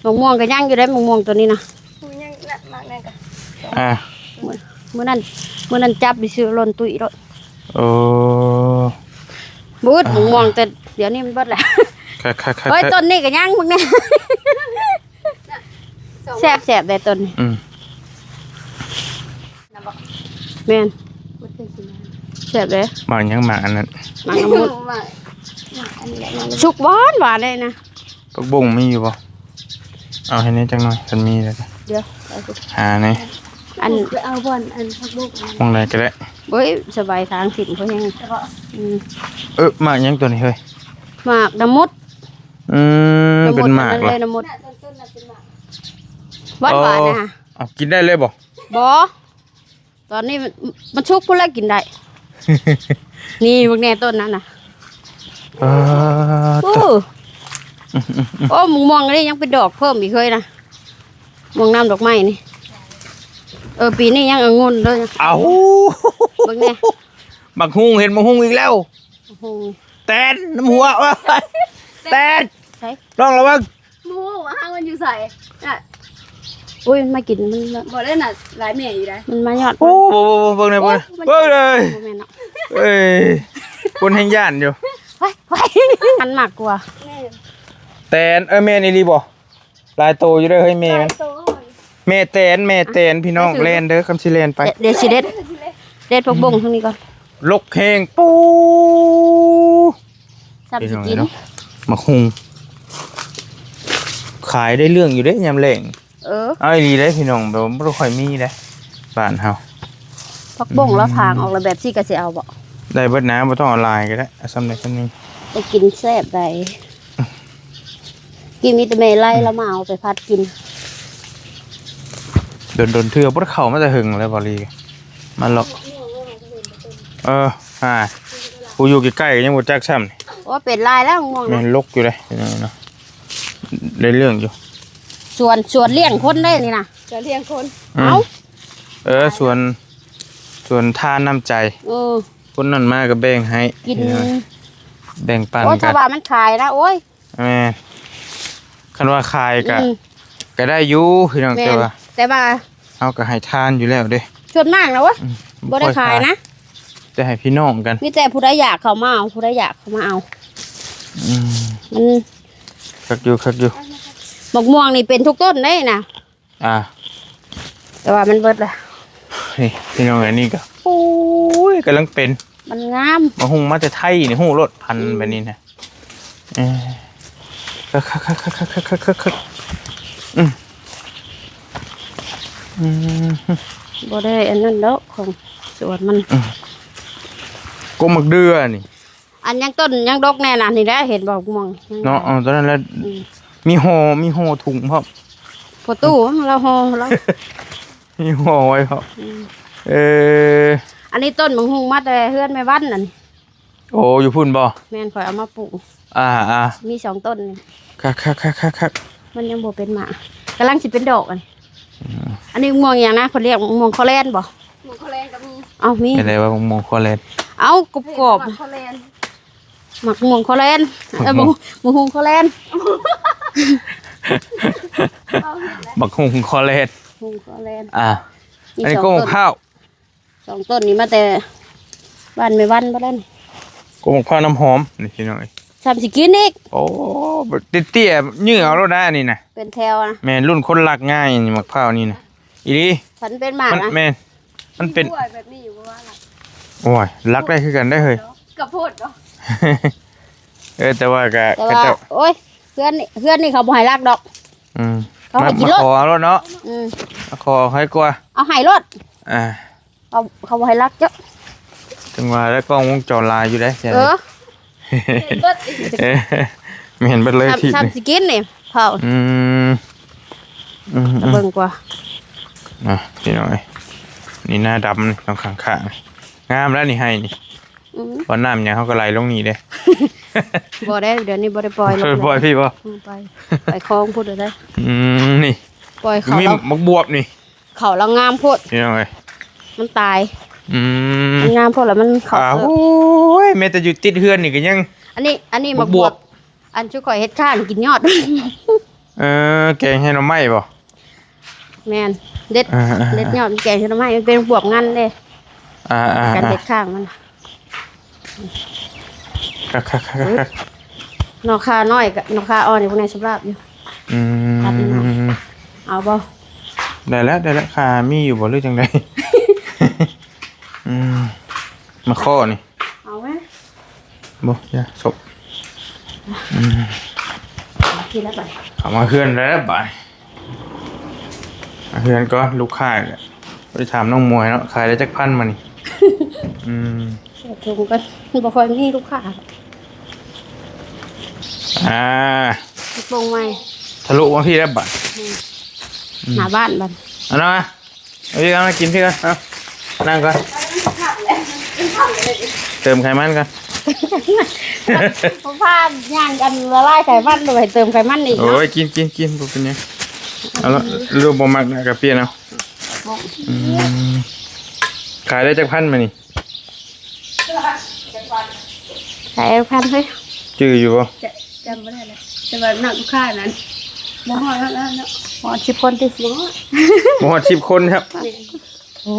ໝາກມ່ວງກະຍັງຢູ່ເດ້ ໝາກມ່ວງໂຕນີ້ນະ. ຍັງນະ ໝາກນັ້ນກະ ອ່າ ມື້ ມື້ນັ້ນ ມື້ນັ້ນຈັບໄປຊື້ຫຼົ່ນຕຸ້ຍໂລດ. ໂອ້ ບໍ່ອຶດ ອ່າ ໝາກມ່ວງ ແຕ່ດຽວນີ້ມັນເບິດແລ້ວ. ຄັກໆໆໆ ໂອ້ຍ ຕົ້ນນີ້ກະຍັງ ເບິ່ງແນ່. ແຊບໆ ໄດ໋ຕົ້ນນີ້. ອືມ ແມ່ນ ແຊບເດ້. ໝາກຫຍັງ ໝາກອັນນັ້ນ ໝາກລະມຸດ ໝາກອັນນີ້ແຫຼະ ສຸກຫວານໆ ເດ້ນະ. ຜັກບົ້ງມີຢູ່ບໍ່? ເອົາໃຫ້ແດ່ຈັກໜ່ອຍ ຄັນມີແລ້ວກະ ດຽວ ຫາແດ່. ອັນ ໄປເອົາບ່ອນອັນຜັກບົ້ງ ໝ່ອງໃດກະໄດ້. ໂອ້ຍ ສະບາຍ ທາງຖິ້ມເຂົາແຮງ. ອືມ ເອີ ໝາກຫຍັງໂຕນີ້ເຮີ້ຍ? ໝາກລະມຸດ. ອືມ ລະມຸດ ເປັນໝາກ ລະມຸດ ຫວານໆ ນະ. ເອົາ ກິນໄດ້ເລີຍບໍ່? ບໍ່ ຕອນນີ້ມັນ ມັນສຸກພຸ້ນແຫຼະ ກິນໄດ້. ນີ້ເບິ່ງແນ່ຕົ້ນນັ້ນນະ. ອ່າ ໂອ້ ໂອ້ ໝາກມ່ວງນີ້ຍັງເປັນດອກເພີ່ມອີກເຮີ້ຍນະ ມ່ວງນ້ຳດອກໄມ້ນີ້. ເອີ ປີນີ້ຍັງອະງຸ່ນເດີ. ເອົ້າ ເບິ່ງແນ່ ໝາກຫຸ່ງ ເຫັນໝາກຫຸ່ງອີກແລ້ວ. ໂອ້ໂຫ ແຕນ ນຳຫົວ ໂອ້ຍ ແຕນ ໃສ ລອງລະວັງ. ບໍ່ຮູ້ວ່າຫາງມັນຢູ່ໃສນະ. ໂອ້ຍ ມັນມາກິນ ມັນ ບໍ່ໄດ້ນະ ຫຼາຍແມ່ຢູ່ໃດ໋ ມັນມາຍອດ. ໂອ້ ບໍ່ ບໍ່ ບໍ່ ເບິ່ງແນ່ ເບິ່ງແນ່ ມັນ ເບິ່ງເລີຍ ບໍ່ແມ່ນເນາະ. ເອີຍ ຄົນແຮ່ງຢ້ານຢູ່ ໄວໆ ມັນມັກກວ່າ. ແມ່ນ ແຕນ ເອີ ແມ່ນອີ່ຫຼີບໍ່? ຫຼາຍໂຕຢູ່ເດີເຮີ້ຍ ແມ່ມັນ ຫຼາຍໂຕ. ແມ່ແຕນ ແມ່ແຕນ ພີ່ນ້ອງ ແລ່ນເດີ ຄຳຊິແລ່ນໄປ. ດຽວຊິເດັດ ເດັດຜັກບົ້ງທາງນີ້ກ່ອນ. ລົກແຮງ ປູ ຊ້ຳຊິກິນ ພີ່ນ້ອງເອີຍເນາະ ໝາກຫຸ່ງ ຂາຍໄດ້ເລື່ອງຢູ່ເດ້ຍາມແລ້ງ. ເອີ ເອົາອີ່ຫຼີເດ້ພີ່ນ້ອງ ແບບວ່າບໍ່ຄ່ອຍມີເດ້ບ້ານເຮົາ. ຜັກບົ້ງລາວຖາງອອກແລ້ວ ແບບຊີ້ກະຊິເອົາບໍ່? ໄດ້ເບິດນະ ບໍ່ຕ້ອງເອົາຫຼາຍກະໄດ້ ເອົາຊ່ຳໃດຊ່ຳໜຶ່ງ ໄດ້ກິນແຊບໃດ໋. ກີ້ມີແຕ່ແມ່ໄລ່ລາວມາເອົາໄປຜັດກິນ. ດົນໆເທື່ອ ບໍ່ໄດ້ເຂົ້າມາແຕ່ເຫິງແລ້ວ ບໍ່ລີ ມາເລາະ. ເອີ ຫາ ຜູ້ຢູ່ໃກ້ໆກໍຍັງບໍ່ຈັກຊ້ຳນີ້. ໂອ້ ເປັນຫຼາຍແລ້ວ ມະມ່ວງ ແມ່ນ ນະ ລົກຢູ່ເດ້ ເນາະ ໄດ້ເລື່ອງຢູ່. ສວນ ສວນລ້ຽງຄົນໄດ້ນີ້ນະ ສວນລ້ຽງຄົນ. ອືມ ເອົ້າ ເອີ ສວນ ສວນທານນ້ຳໃຈ. ເອີ ຄົນນັ້ນມາກໍແບ່ງໃຫ້ ກິນ ແບ່ງປັນ ໂອ້ຍ ກັນ ຖ້າວ່າມັນຂາຍນະ ໂອ້ຍ ແມ່ນ ຄັນວ່າຂາຍກະ ອືມ ກະໄດ້ຢູ່ພີ່ນ້ອງ. ແມ່ນ ແຕ່ວ່າ ແຕ່ວ່າເຮົາກະໃຫ້ທານຢູ່ແລ້ວເດ້ ສ່ວນມາກນະ. ໂອ້ຍ ອືມ ບໍ່ໄດ້ຂາຍນະ ແຕ່ໃຫ້ພີ່ນ້ອງກັນ. ມີແຕ່ຜູ້ໃດຢາກເຂົ້າມາເອົາ ຜູ້ໃດຢາກເຂົ້າມາເອົາ. ອືມ ມັນ ຄັກຢູ່ ຄັກຢູ່. ໝາກມ່ວງນີ້ເປັນທຸກຕົ້ນເດ້ນະ. ອ່າ ແຕ່ວ່າມັນເບິດລະ ນີ້ພີ່ນ້ອງ. ອັນນີ້ກໍ ໂອ້ຍ ກຳລັງເປັນ ມັນງາມ. ມາຫຸ່ງມາແຕ່ໄທນີ້ ຮູ້ໂລດພັນ ອືມ ແບບນີ້ນະ. ເອີ ຄັກໆໆໆໆ ອືມ ອືມ ບໍ່ໄດ້ອັນນັ້ນດອກ ຂອງສວນມັນ. ອືມ ກົກໝາກເດື່ອນີ້ ອັນຍັງຕົ້ນຍັງດົກແນ່ນະ ນີ້ແຫຼະ ເຫັນບໍ່ ໝາກມ່ວງເນາະ. ເອີ ຕອນນັ້ນແຫຼະ ອືມ ມີຫໍ່ ມີຫໍ່ຖົງພ້ອມ. ພໍ່ຕູ້ລາວຫໍ່ລາວ ມີຫໍ່ໄວ້ພ້ອມ. ອືມ ເອີ ອັນນີ້ຕົ້ນບັກຫຸ່ງມາແຕ່ເຮືອນແມ່ວັນນັ້ນ. ໂອ້ ຢູ່ພຸ້ນບໍ່? ແມ່ນ ຂ້ອຍເອົາມາປູກ. ອ່າໆ ມີສອງຕົ້ນນີ້. ຄັກໆໆໆໆ ມັນຍັງບໍ່ເປັນໝາກ ກຳລັງຊິເປັນດອກ. ອັນ ອືມ ອັນນີ້ໝາກມ່ວງຫຍັງນະ? ເພິ່ນຮຽກໝາກມ່ວງຄໍແລນບໍ່? ໝາກມ່ວງຄໍແລນກໍມີ. ເອົ້າ ມີ ເປັນໄດວ່າໝາກມ່ວງຄໍແລນ? ເອົ້າ ກອບໆ ໝາກຄໍແລນ ໝາກມ່ວງຄໍແລນ. ເອີ ໝາກ ໝາກຫຸ່ງຄໍແລນ ໝາກຫຸ່ງຄໍແລນ. ຫຸ່ງຄໍແລນ ອ່າ ອັນນີ້ກໍໝາກພ້າວ ສອງຕົ້ນນີ້ມາແຕ່ບ້ານແມ່ວັນບໍ່ໄດ້ນີ້. ກໍໝາກພ້າວນ້ຳຫອມນີ້ພີ່ນ້ອງເອີຍ ຊ້ຳຊິກິນອີກ. ໂອ້ ເຕ້ຍໆ ຍື່ເອົາໂລດນະ ອັນນີ້ນະ ເປັນແຖວນະ. ແມ່ນ ລຸ້ນຄົນລັກງ່າຍນີ້ ໝາກພ້າວນີ້ນະ ອີ່ຫຼີ. ຄັນເປັນໝາກນະ ແມ່ນ ມັນເປັນ ມີກ້ວຍແບບນີ້ຢູ່ບໍ່ວ່າລະ? ໂອ້ຍ ລັກໄດ້ຄືກັນໄດ໋ເຮີ້ຍ ກະໂພດເນາະ. ເອີ ແຕ່ວ່າກະ ແຕ່ວ່າ ເຂົາເຈົ້າ ໂອ້ຍ ເຮືອນນີ້ ເຮືອນນີ້ເຂົາບໍ່ໃຫ້ລັກດອກ. ອືມ ເຂົາໃຫ້ກິນໂລດ ມາຂໍເອົາໂລດເນາະ. ອືມ ມາຂໍໃຫ້ກວ່າ ເອົາໃຫ້ໂລດ. ອ່າ ເຂົາ ເຂົາບໍ່ໃຫ້ລັກເຈົ້າ. ຈັ່ງວ່າແລ້ວ ກ້ອງວົງຈອນຫຼາຍຢູ່ເດ້. ເອີ ເຫັນເບິດ ເອີ ແມ່ນເບິດເລີຍ. ຊ້ຳຊິກິນນີ້ເຜົາ. ອືມ ອືມ ເບິ່ງກວ່າ ອ່ະ ພີ່ນ້ອງເອີຍ ນີ້ໜ້າດຳນີ້ ຕ້ອງຂ້າງໆ ງາມແລ້ວນີ້ ໄຮ່ນີ້. ອືມ ວ່ານ້ຳຫຍັງເຮົາກໍໄຫຼລົງນີ້ເດ້. ບໍ່ໄດ້ ດຽວນີ້ບໍ່ໄດ້ປ່ອຍລົງ ປ່ອຍພີ່ບໍ່? ອືມ ໄປ ໄປຄອງພຸ້ນເດີ. ອືມ ນີ້ ປ່ອຍເຂົາ ມີໝາກບວບນີ້ ເຂົາລະງາມໂພດ ພີ່ນ້ອງເອີຍ ມັນຕາຍ. ອືມ ມັນງາມໂພດລະ ມັນເຂົ້າ ອ່າ ເອີ ໂອ້ຍ ແມ້ແຕ່ຢູ່ຕິດເຮືອນນີ້ກໍຍັງ ອັນນີ້ ອັນນີ້ໝາກບວບ ໝາກບວບ ອັນຊຸຂ້ອຍເຮັດຄ້າງກິນຍອດ. ເອີ ແກງໃສ່ໜໍ່ໄມ້ບໍ່? ແມ່ນ ເດັດ ອ່າໆໆ ເດັດຍອດແກງໃສ່ໜໍ່ໄມ້ ມັນເປັນບວບງັນເດ້. ອ່າໆໆ ການເດັດຂ້າງມັນ ຄັກໆໆໆ ໜໍ່ຂ່ານ້ອຍກັບໜໍ່ຂ່າອ່ອນນີ້ ພວກນີ້ສຳລັບຢູ່. ອືມ ຕັດນີ້ເນາະ ເອົາບໍ່? ໄດ້ແລ້ວ ໄດ້ແລ້ວ ຂ່າມີຢູ່ບໍ່ ຫຼືຈັ່ງໃດ? ອືມ ມາຂໍ້ນີ້ ເອົາໄວ້ ບໍ່ ຢ່າສົບ. ອືມ ກິນແລ້ວໄປ ເຂົ້າມາເຮືອນແລ້ວບາດ. ມາເຮືອນກ່ອນ ລູກຄ້າກໍໄປຖາມນ້ອງມວຍເນາະ ຂາຍໄດ້ຈັກພັນມື້ນີ້? ອືມ ໃສ່ຖົງກ່ອນ ບໍ່ຄ່ອຍມີລູກຄ້າ. ອ່າ ໂປ່ງໃໝ່ ທະລຸມາພີ້ແລ້ວບາດ. ອືມ ອືມ ໜ້າບ້ານບາດ ເອົານະ ເອົາອີກ ເອົາມາກິນພີ້ກ່ອນ ເອົາ ນັ່ງກ່ອນ ເຕີມໄຂມັນກ່ອນ. ພາຍ່າງກັນລະລາຍໄຂມັນ ໄປເຕີມໄຂມັນອີກເນາະ. ໂອ້ຍ ກິນ ກິນ ກິນ ບໍ່ເປັນຫຍັງ. ເອົາລະ ຫຼືບໍ່ມັກນະ ກະປ່ຽນເອົາ. ອືມ ຂາຍໄດ້ຈັກພັນມື້ນີ້? ຂາຍພັນເຮີ້ຍ ຈື່ຢູ່ບໍ່? ຈະ ຈຳບໍ່ໄດ້ແລ້ວ ແຕ່ວ່ານັກລູກຄ້ານັ້ນ ບໍ່ຮອດແລ້ວເນາະ ຮອດສິບຄົນຕິ? ບໍ່ຮອດ ບໍ່ຮອດສິບຄົນຄັບ. ໂອ້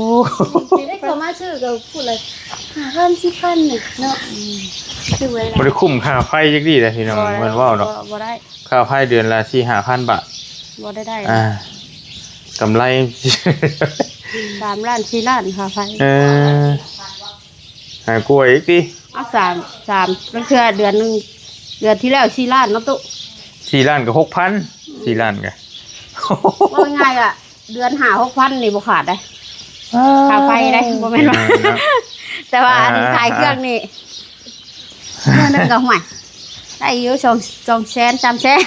ຊິໄດ້ເຂົ້າມາຊື້ກໍພຸ້ນລະ ຫ້າພັນ ສິບພັນນີ້ເນາະ. ອືມ ຊື້ໄວ້ ບໍ່ໄດ້ຄຸ້ມຄ່າໄຟຈັກດີ້ເດ້ພີ່ນ້ອງ ບໍ່ໄດ້ ແມ່ນເວົ້າດອກ ບໍ່ ບໍ່ໄດ້ ຄ່າໄຟເດືອນລະສີ່ຫ້າພັນບາດ ບໍ່ໄດ້ໄດ້ ອ່າ ກຳໄລ ສາມລ້ານ ສີ່ລ້ານຄ່າໄຟ. ເອີ ຫາກວ່າອີກຕິ ເອົາສາມ ສາມ ລາງເທື່ອເດືອນໜຶ່ງ ເດືອນທີ່ແລ້ວສີ່ລ້ານເນາະຕຸ ສີ່ລ້ານກໍຫົກພັນ ອືມ ສີ່ລ້ານກໍ ເວົ້າງ່າຍໆ ລະເດືອນຫ້າຫົກພັນນີ້ບໍ່ຂາດໄດ໋ ອ່າ ຄ່າໄຟໄດ໋ ບໍ່ແມ່ນວ່າ ແຕ່ວ່າອັນ ອ່າ ຂາຍເຄື່ອງນີ້ ອ່າ ເດືອນໜຶ່ງກໍ ໂອ້ຍ ໄດ້ຢູ່ສອງ ສອງແສນ ສາມແສນ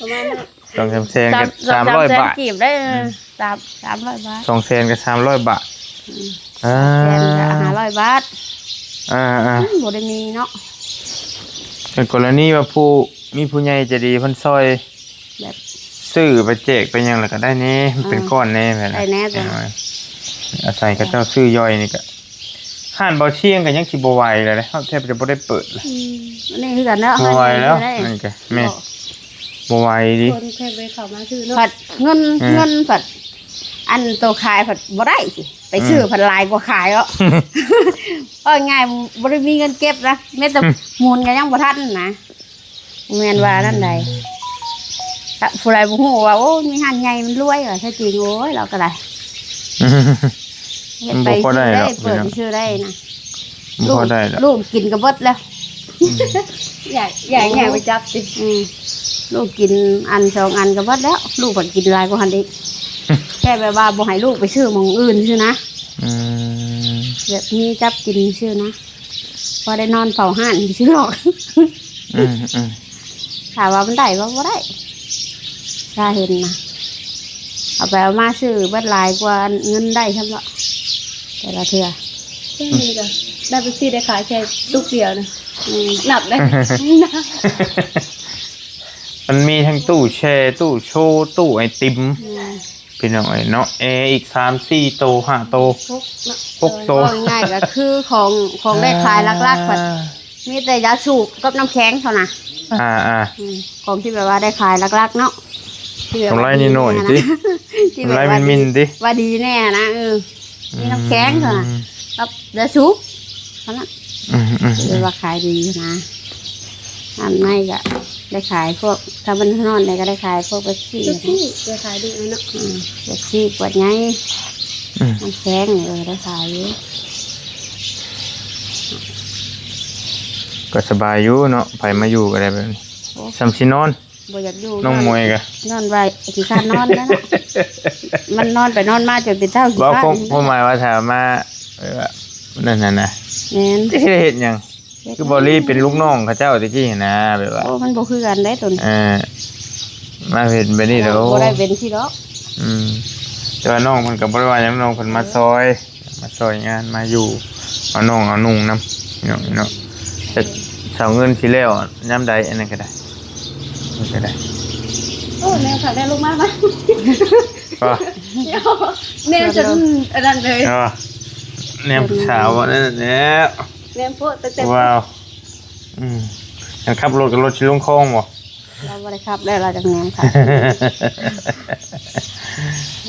ປະມານນັ້ນ ສອງສາມແສນ ສາມ ກໍສາມຮ້ອຍ ສອງສາມແສນບາດ ກີບໄດ້ ອືມ ສາມ ສາມຮ້ອຍບາດ ສອງແສນກໍສາມຮ້ອຍບາດ ອືມ ອ່າ ສອງແສນກໍຫ້າຮ້ອຍບາດ. ອ່າໆ ມັນບໍ່ໄດ້ມີເນາະ. ແຕ່ກໍລະນີວ່າຜູ້ ມີຜູ້ໃຫຍ່ໃຈດີເພິ່ນຊ່ອຍ ແບບ ຊື້ໄປແຈກໄປຫຍັງ ແລ້ວກໍໄດ້ແດ່ ມັນເປັນ ເອີ ກ້ອນແດ່ ແບບ ໄດ້ແດ່ ອາໄສເຂົາເຈົ້າຊື້ຍ່ອຍນີ້ກໍ ຮ້ານເບົາຊຽງກໍຍັງຊິບໍ່ໄຫວແລ້ວເດ້ ເຮົາແທບຈະບໍ່ໄດ້ເປີດແລ້ວ. ອືມ ອັນນີ້ຄືກັນເນາະ ບໍ່ໄຫວແລ້ວ ຮ້ານນີ້ກໍໄດ້ ມັນກໍແມ່ນ ບໍ່ ບໍ່ໄຫວເດ້ ຄົນແທບບໍ່ໄດ້ເຂົ້າມາຊື້ເນາະ ພັດເງິນ ເອີ ເງິນພັດ ອັນໂຕຂາຍພັດບໍ່ໄດ້ຊິ ໄປຊື້ ອືມ ພັດຫຼາຍກວ່າຂາຍເນາະ. ເວົ້າງ່າຍໆ ບໍ່ໄດ້ມີເງິນເກັບນະ ແມ້ແຕ່ ອືມ ໝູນກໍຍັງບໍ່ທັນນະ. ແມ່ນວ່ານັ້ນໃດ ອືມ ຖ້າຜູ້ໃດບໍ່ຮູ້ວ່າ ໂອ້ ມີຮ້ານໃຫຍ່ມັນລວຍວ່າ ແທ້ຈິງ ໂອ້ຍ ລາວກໍໄດ້ ອືມ ເຮັດໄປ ມັນບໍ່ພໍໄດ້ດອກ ເປີດ ພີ່ນ້ອງ ຊື່ໄດ້ນະ ບໍ່ພໍໄດ້ດອກ ລູກ ລູກກິນກໍເບິດແລ້ວ. ອືມ ຢາກ ຢາກ ຢາກໄປຈັບຕິ ອືມ ລູກກິນອັນສອງອັນກໍເບິດແລ້ວ ລູກພັດກິນຫຼາຍກວ່າຫັ້ນອີກ ແຄ່ແບບວ່າບໍ່ໃຫ້ລູກໄປຊື້ໝ່ອງອື່ນຊື່ນະ. ອືມ ແບບມີຈັບກິນຊື່ນະ. ພໍໄດ້ນອນເຝົ້າຮ້ານຊື່ດອກ. ອືມໆ ຖ້າວ່າມັນໄດ້ບໍ່ ບໍ່ໄດ້ ຖ້າເຫັນນະ ເອົາໄປເອົາມາຊື້ເບິດຫຼາຍກວ່າເງິນໄດ້ຊ້ຳເນາະ ແຕ່ລະເທື່ອ. ເທື່ອນີ້ກໍໄດ້ໄປຊື້ໄດ້ຂາຍແຄ່ຕຸກດຽວນະ. ອືມ ນັບໄດ້ ມັນມີທັງຕູ້ແຊ່ ຕູ້ໂຊ ຕູ້ໄອຕິມ. ອືມ ພີ່ນ້ອງເອີຍເນາະ ແອອີກສາມສີ່ໂຕ ຫ້າໂຕ ຫົກເນາະ ຫົກໂຕ ເວົ້າງ່າຍໆກໍຄືຂອງ ຂອງໄດ້ຂາຍຫຼັກໆ ອ່າ ບັດມີແຕ່ຢາສູບກັບນ້ຳແຂງເທົ່ານັ້ນ. ອ່າໆ ອືມ ຂອງທີ່ແບບວ່າໄດ້ຂາຍຫຼັກໆເນາະ ທີ່ແບບວ່າກຳໄລໜ້ອຍໆຕິ ທີ່ແບບວ່າດີແນ່ນະ ກຳໄລມິນໆຕິ ວ່າດີແນ່ນະ ເອີ. ມີນ້ຳແຂງເທົ່ານັ້ນ ອືມ ກັບຢາສູບເທົ່ານັ້ນ. ອືມໆໆ ຖືວ່າຂາຍດີນະ. ອັນໃນກໍໄດ້ຂາຍພວກ ຖ້າມັນຮ້ອນນີ້ກໍໄດ້ຂາຍພວກເປັບຊີ ເປັບຊີກໍຂາຍດີເນາະ. ອືມ ເປັບຊີຂວດໃຫຍ່ ອືມ ນ້ຳແຂງນີ້ ເອີ ໄດ້ຂາຍຢູ່. ກໍສະບາຍຢູ່ເນາະ ໃຜມາຢູ່ກໍໄດ້ແບບນີ້ ໂອ້ ສ່ຳຊິນອນ. ບໍ່ຢາກຢູ່ ນ້ອງມວຍກະ ຍ້ອນວ່າຂີ້ຄ້ານນອນນັ້ນນະ ມັນນອນໄປນອນມາຈົນເປັນເຊົາຂີ້ຄ້ານ. ຄວາມ ຄວາມໝາຍວ່າຖ້າມາ ແບບວ່າ ນັ້ນນະ ແມ່ນ ຈະຊິໄດ້ເຮັດຫຍັງ? ເຮັດ ຄືບໍ່ລີເປັນລູກນ້ອງເຂົາເຈົ້າແຕ່ກີ້ຫັ້ນນະ ແບບວ່າ ໂອ້ ມັນບໍ່ຄືກັນເດ້ຕົນ. ເອີ ມາເຮັດແບບນີ້ແລ້ວ ບໍ່ໄດ້ເປັນຊີ້ດອກ. ອືມ ແຕ່ວ່ານ້ອງເພິ່ນກໍບໍ່ໄດ້ວ່າຫຍັງ ນ້ອງເພິ່ນມາຊ່ອຍ ມາຊ່ອຍງານ ມາຢູ່ ເອົາໜຸ່ງເອົານຸ່ງນຳເນາະ ເນາະ. ແຕ່ສາວເງິນຊິແລ້ວຍາມໃດ ອັນນັ້ນກໍໄດ້ ນີ້ກໍໄດ້. ໂອ້ ແນວຂາຍໄດ້ລົງມາ ມາ ກໍ ແນວຈົນອັນນັ້ນເລີຍ ເນາະ ແນວຜູ້ສາວອັນນັ້ນແຫຼະ ແນວໂພດແຕ່ ວ້າວ ອືມ ຄັນຂັບລົດກໍລົດຊິລົງຄອງບໍ່? ລາວບໍ່ໄດ້ຂັບແລ້ວ ລາວຈັກແນວຂັບ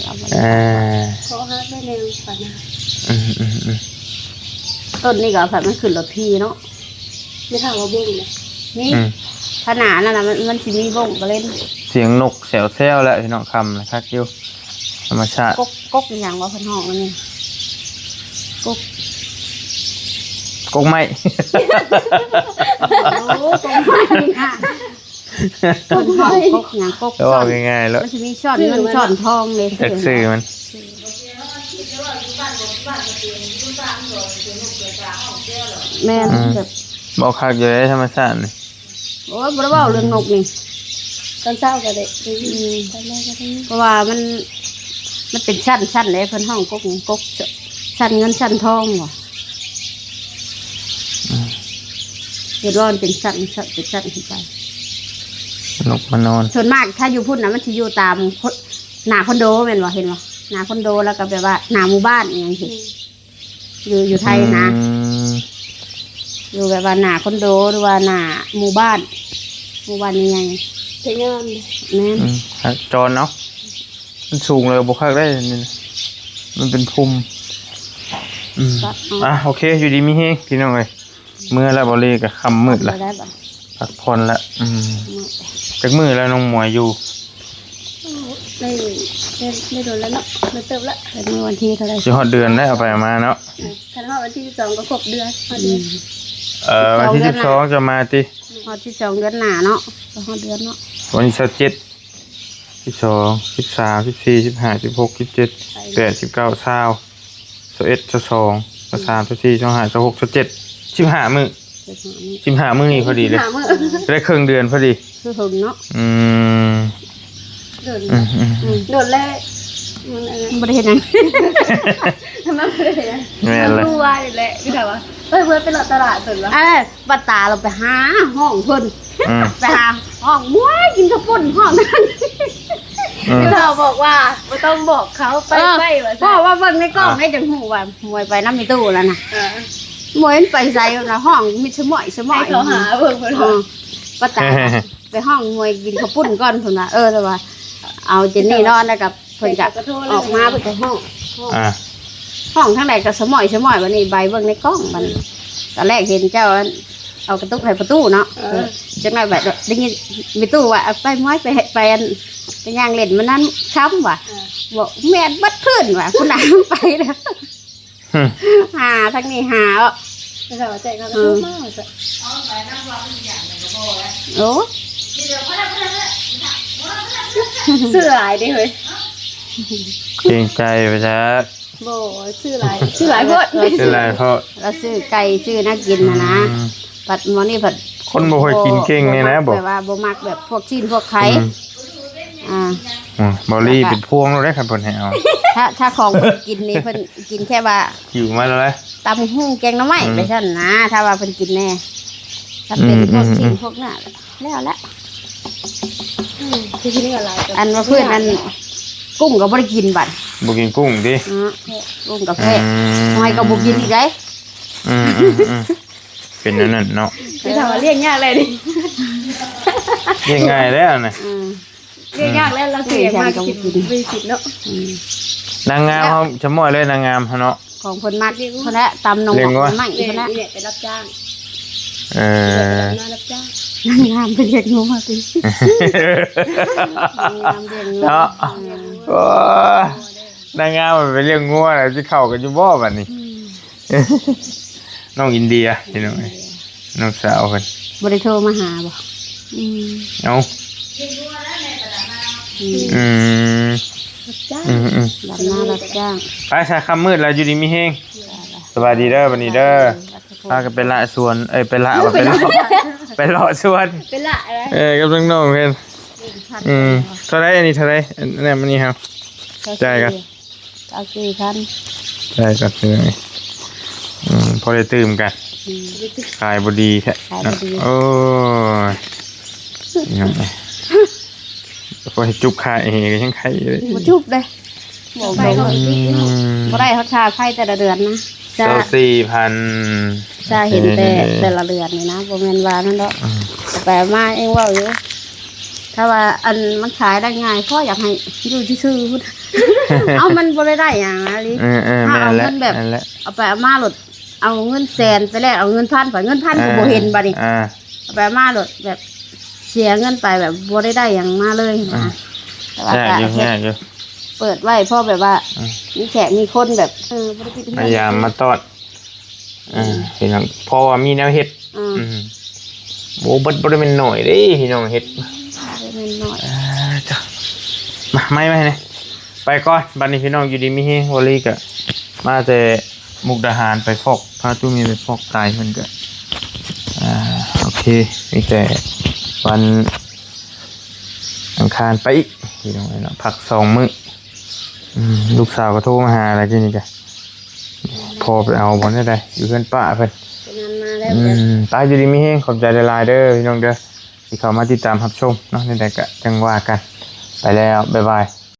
ລາວບໍ່ໄດ້ຂັບ. ເອີ ຂໍຫາໄປແນວໄປນະ. ອືມໆໆ ຕົ້ນນີ້ກໍເອົາໄປ ມັນຂຶ້ນລົດຖີ່ເນາະ. ແມ່ນຖາມວ່າບົ້ງນະ ມີ ອືມ ຂະໜາດນັ້ນນະ ມັນ ມັນຊິມີບົ້ງກະເລັນ. ສຽງນົກແຊວໆແຫຼະ ພີ່ນ້ອງ ຄ່ຳນະ ຄັກຢູ່ ທຳມະຊາດ. ກົກ ກົກອີຫຍັງວະ ເພິ່ນຮ້ອງອັນນີ້ ກົກ ກົກໄມ້. ໂອ້ ກົກໄມ້ນະ ເພິ່ນຮ້ອງກົກຫຍັງ ກົກ ເວົ້າງ່າຍໆໂລດ ມັນຊິມີຊ້ອນເງິນຊ້ອນທອງເດ້ ຈັກຊື່ມັນ. ແມ່ນ ອືມ ແບບ ບໍ່ ຄັກຢູ່ເດ້ທຳມະຊາດນີ້. ໂອ້ຍ ບໍ່ໄດ້ເວົ້າເລື່ອງນົກນີ້ ຕອນເຊົ້າກໍໄດ້ ໄດ້ຍິນ ອືມ ຕອນແລງກໍໄດ້ຍິນ ເພາະວ່າມັນ ມັນເປັນຊັ້ນໆເດ້ ເພິ່ນຮ້ອງກົກ ກົກຊັ້ນເງິນຊັ້ນທອງບໍ ອືມ ເຫັນວ່າມັນເປັນຊັ້ນ ເປັນຊັ້ນຂຶ້ນໄປ ນົກມານອນ. ສ່ວນມາກຖ້າຢູ່ພຸ້ນນະ ມັນຊິຢູ່ຕາມ ໜ້າຄອນໂດແມ່ນບໍ່? ເຫັນບໍ່? ໜ້າຄອນໂດ ແລ້ວກໍແບບວ່າໜ້າໝູ່ບ້ານອີ່ຫຍັງຊີ້ ອືມ ຢູ່ ຢູ່ໄທນະ ອືມ ຢູ່ແບບວ່າໜ້າຄອນໂດ ຫຼືວ່າໜ້າໝູ່ບ້ານ ໝູ່ບ້ານໃຫຍ່ໆ ໄທຍອນ ແມ່ນ ອືມ ຈອນເນາະ ມັນສູງເລີຍ ບໍ່ຄັກໄດ້ນີ້ ມັນເປັນພູມ ອືມ ຕັດເອົາ ອ່ະ ໂອເຄ ຢູ່ດີມີແຮງ ພີ່ນ້ອງເອີຍ. ເມືອແລ້ວ ບໍ່ລີກໍຄ່ຳມືດລະ ໄດ້ບໍ່ ພັກຜ່ອນລະ ອືມ ຈັກມື້ແລ້ວນ້ອງໝວຍຢູ່? ໄດ້ ໄດ້ ໄດ້ດົນແລ້ວເນາະ ໂດນເຕີບລະ ເປັນມື້ວັນທີເທົ່າໃດ ຊິຮອດເດືອນແລ້ວ ເອົາໄປເອົາມາເນາະ ເອີ ຄັນຮອດວັນທີສິບສອງກໍຄົບເດືອນ ຮອດເດືອນ ອືມ ເອີ ວັນທີສິບສອງຈະມາຕິ ຮອດສິບສອງເດືອນໜ້າເນາະ ກໍຮອດເດືອນເນາະ ວັນທີຊາວເຈັດ ສິບສອງ ສິບສາມ ສິບສີ່ ສິບຫ້າ ສິບຫົກ ສິບເຈັດ ສິບແປດ ສິບເກົ້າ ຊາວ ຊາວເອັດ ຊາວສອງ ຊາວສາມ ຊາວສີ່ ຊາວຫ້າ ຊາວຫົກ ຊາວເຈັດ ສິບຫ້າມື້ ສິບຫ້າມື້ ສິບຫ້າມື້ນີ້ພໍດີເລີຍ ສິບຫ້າມື້ ໄດ້ເຄິ່ງເດືອນພໍດີ ຄືເຖິງເນາະ ອືມ ໂດນ ອືມໆໆ ໂດນແລ້ວ ມັນອັນນັ້ນ ບໍ່ໄດ້ເຮັດຫຍັງ ມັນບໍ່ໄດ້ເຮັດຫຍັງ ແມ່ນແຫຼະ ຮູ້ວ່ານີ້ແຫຼະ ຄືແບບວ່າ ເອີ ເພິ່ນໄປເລາະຕະຫຼາດເພິ່ນວ່າ ເອີ ບັດຕາລາວໄປຫາຫ້ອງເພິ່ນ ອືມ ໄປຫາຫ້ອງ ໝວຍ ກິນເຂົ້າປຸ້ນຫ້ອງນັ້ນ ອືມ ລາວບອກວ່າ ບໍ່ຕ້ອງບອກເຂົາ ໄປ ເອີ ໄປວ່າຊັ້ນ ເພາະວ່າເບິ່ງໃນກ້ອງ ອ່າ ໄດ້ຈັ່ງຮູ້ວ່າໝວຍໄປນຳແມ່ຕູ້ນັ້ນນະ ເອີ ໝວຍມັນໄປໃສນະ ຫ້ອງມິດສະໝອຍສະໝອຍ ໃຫ້ເຂົາຫາເບິ່ງເພິ່ນວ່າ ເອີ ບັດຕາ ໄປຫ້ອງໝວຍກິນເຂົ້າປຸ້ນກ່ອນເພິ່ນວ່າ ເອີ ແຕ່ວ່າເອົາເຈນນີ້ນອນ ແລ້ວກໍເພິ່ນກໍອອກມາ ເພິ່ນກໍຮ້ອງ ຮ້ອງ ອ່າ ຮ້ອງທາງໃດກໍສະໝອຍສະໝອຍ ບັດນີ້ໄບເບິ່ງໃນກ້ອງ ບັດນີ້ ອືມ ຕອນແລກເຫັນເຈົ້າອັນເອົາກະຕຸກໃຫ້ປະຕູເນາະ ເອີ ເອີ ຈັກໜ້ອຍບັດໄດ້ຍິນແມ່ຕູ້ວ່າ ເອົາໄປໝວຍ ໄປ ໄປອັນ ໄປຍ່າງຫຼິ້ນມັນນັ້ນຄ່ຳວ່າ ເອີ ບອກແມ່ນເບິດຄືນວ່າ ພຸ້ນນະໄປແລ້ວ ຫາທາງນີ້ຫາເນາະ ແຕ່ວ່າແຈກເຂົາກໍ ເອີ ໂທມາວ່າຊັ້ນ ໂອ້ ຊື້ຫຼາຍເດ້ເຮີ້ຍ ເກງໃຈວ່າຊັ້ນ ບໍ່ ຊື້ຫຼາຍ ຊື້ຫຼາຍໂພດ ຊື້ຫຼາຍໂພດ ລາວຊື້ໄກ່ ຊື້ແນວກິນຫັ້ນນະ ອືມ ບັດໝໍນີ້ພັດ ຄົນບໍ່ຄ່ອຍກິນເກັ່ງນີ້ນະ ບໍ່ ແບບວ່າບໍ່ມັກແບບພວກຊີ້ນພວກໄຂ່ ອືມ ອ່າ ອືມ ເບົາລີເປັນພວງແລ້ວເດ້ ຄັນເພິ່ນໃຫ້ເອົາ ຖ້າ ຖ້າຂອງເພິ່ນກິນນີ້ ເພິ່ນກິນແຄ່ວ່າ ຫິວມາແລ້ວ ຕຳຫຸ່ງແກງໜໍ່ໄມ້ ອືມ ໄປຊັ້ນນະ ຖ້າວ່າເພິ່ນກິນແນ່ ຖ້າເປັນ ອືມ ພວກຊີ້ນ ອືມ ພວກເນື້ອ ແລ້ວແຫຼະ ອືມ ຄືເນື້ອຫຼາຍ ອັນວ່າເພື່ອນອັນ ກຸ້ງກໍບໍ່ໄດ້ກິນບັດ ບໍ່ກິນກຸ້ງຕິ ອືມ ກຸ້ງກໍແພ້ ອືມ ຫອຍກໍບໍ່ກິນອີກເດ້ ອືມໆໆ ເປັນແນວນັ້ນເນາະ ຄືຖ້າວ່າລ້ຽງຍາກແລ້ວນີ້ ລ້ຽງງ່າຍແລ້ວນະ ອືມ ລ້ຽງຍາກແລ້ວ ລາວຊື້ຫຍັງມາກໍກິນ ບໍ່ກິນເນາະ ອືມ ນາງງາມເຮົາ ຊະມ້ອຍເລີຍ ນາງງາມເຮົາເນາະ ຂອງເພິ່ນມັກພຸ້ນແຫຼະ ຕຳໜໍ່ໄມ້ພຸ້ນແຫຼະ ແມ່ໄປຮັບຈ້າງ ເອີ ໄປຮັບນາຮັບຈ້າງ ນາງງາມໄປລ້ຽງງົວຕິ ນາງງາມລ້ຽງງົວ ເນາະ ອືມ ໂອ້ຍ ນາງງາມໄປລ້ຽງງົວແລ້ວ ຊິເຂົ້າກັນຢູ່ບໍ່ບັດນີ້ ອືມ ນ້ອງອິນເດຍ ພີ່ນ້ອງເອີຍ ນ້ອງສາວເພິ່ນ ບໍ່ໄດ້ໂທມາຫາບໍ່? ອືມ ເອົ້າ ອືມ ອືມ ອືມ ອືມ ດຳນາຮັບຈ້າງ ໄປຊະ ຄ່ຳມືດແລ້ວ ຢູ່ດີມີແຮງ ສະບາຍດີເດີ ບັດນີ້ເດີ ພາກັນໄປລະສວນ ເອີຍ ໄປລະ ວ່າໄປເລາະ ໄປເລາະສວນ ໄປລະ ເອີ ກັບນ້ອງໆເພິ່ນ ອືມ ເທົ່າໃດອັນນີ້ ເທົ່າໃດ ອັນນັ້ນ ອັນນີ້ເຮົາ ຈ່າຍກ່ອນ ຊາວສີ່ພັນ ໄດ້ກັບເພື່ອນ ອືມ ພໍໄດ້ຕື່ມກັນ ອືມ ຂາຍບໍ່ດີແທ້ ຂາຍບໍ່ດີ ໂອ້ຍ ພີ່ນ້ອງເອີຍ ພໍໃຫ້ຈຸບຂາຍເອງກໍຍັງໄຄຢູ່ເດ້ ບໍ່ຈຸບເດ້ ບອກ ໄປເຂົາ ອືມ ບໍ່ໄດ້ຮອດຄ່າໄຟແຕ່ລະເດືອນນະ ຊາວສີ່ພັນ ຊາເຫັນແຕ່ ເອີ ແຕ່ລະເດືອນນີ້ນະ ບໍ່ແມ່ນວ່ານັ້ນດອກ ອືມ ໄປມາເອງເວົ້າຢູ່ ຖ້າວ່າອັນມັນຂາຍໄດ້ງ່າຍ ພໍຢາກໃຫ້ຢູ່ຊື່ໆພຸ້ນ ເອົ້າ ມັນບໍ່ໄດ້ໄດ້ຫຍັງນະລີ ເອີໆ ຖ້າເອົາເງິນແບບ ແມ່ນແຫຼະ ເອົາໄປເອົາມາໂລດ ເອົາເງິນແສນໄປແລກເອົາເງິນພັນ ເງິນພັນກໍບໍ່ເຫັນບັດນີ້ ອ່າ ເອົາໄປເອົາມາໂລດ ແບບເສຍເງິນໄປ ແບບບໍ່ໄດ້ໄດ້ຫຍັງມາເລີຍນະ ອ່າ ແຕ່ວ່າ ຍາກຢູ່ ກໍເຮັດ ຍາກຢູ່ ເປີດໄວ້ ພໍແບບວ່າ ອ່າ ມີແຂກມີຄົນແບບ ເອີ ບໍ່ໄດ້ປິດເຮືອນ ມາຢາມມາຕ້ອນ ອ່າ ພີ່ນ້ອງ ເພາະວ່າມີແນວເຮັດ ອ່າ ອືມ ໂອ້ ເບິດ ບໍ່ໄດ້ແມ່ນໜ້ອຍເດ້ພີ່ນ້ອງ ເຮັດ ບໍ່ໄດ້ແມ່ນໜ້ອຍ ອ່າ ຈ້ະ ມາ ໄມ້ມາໃຫ້ແດ່ ໄປກ່ອນ ບັດນີ້ພີ່ນ້ອງ ຢູ່ດີມີແຮງ ວໍລີກະມາແຕ່ມຸກດາຫານ ໄປຟອກ ພາຕູ້ມີໄປຟອກໄຕ ເພິ່ນກະ ອ່າ ໂອເຄ ມີແຕ່ວັນອັງຄານໄປອີກ ພີ່ນ້ອງເອີຍເນາະ ພັກສອງມື້ ອືມ ລູກສາວກໍໂທມາຫາແລ້ວ ກີ້ນີ້ກະ ພໍ່ໄປເອົາບໍ່ໄດ້ໃດ ຢູ່ເຮືອນປ້າເພິ່ນ ໄປນຳມາແລ້ວ ອືມ ໄປ ຢູ່ດີມີແຮງ ຂອບໃຈຫຼາຍໆເດີພີ່ນ້ອງເດີ ທີ່ເຂົ້າມາຕິດຕາມຮັບຊົມເນາະ ແນວໃດກະຈັ່ງວ່າກັນ ໄປແລ້ວ ບາຍບາຍ.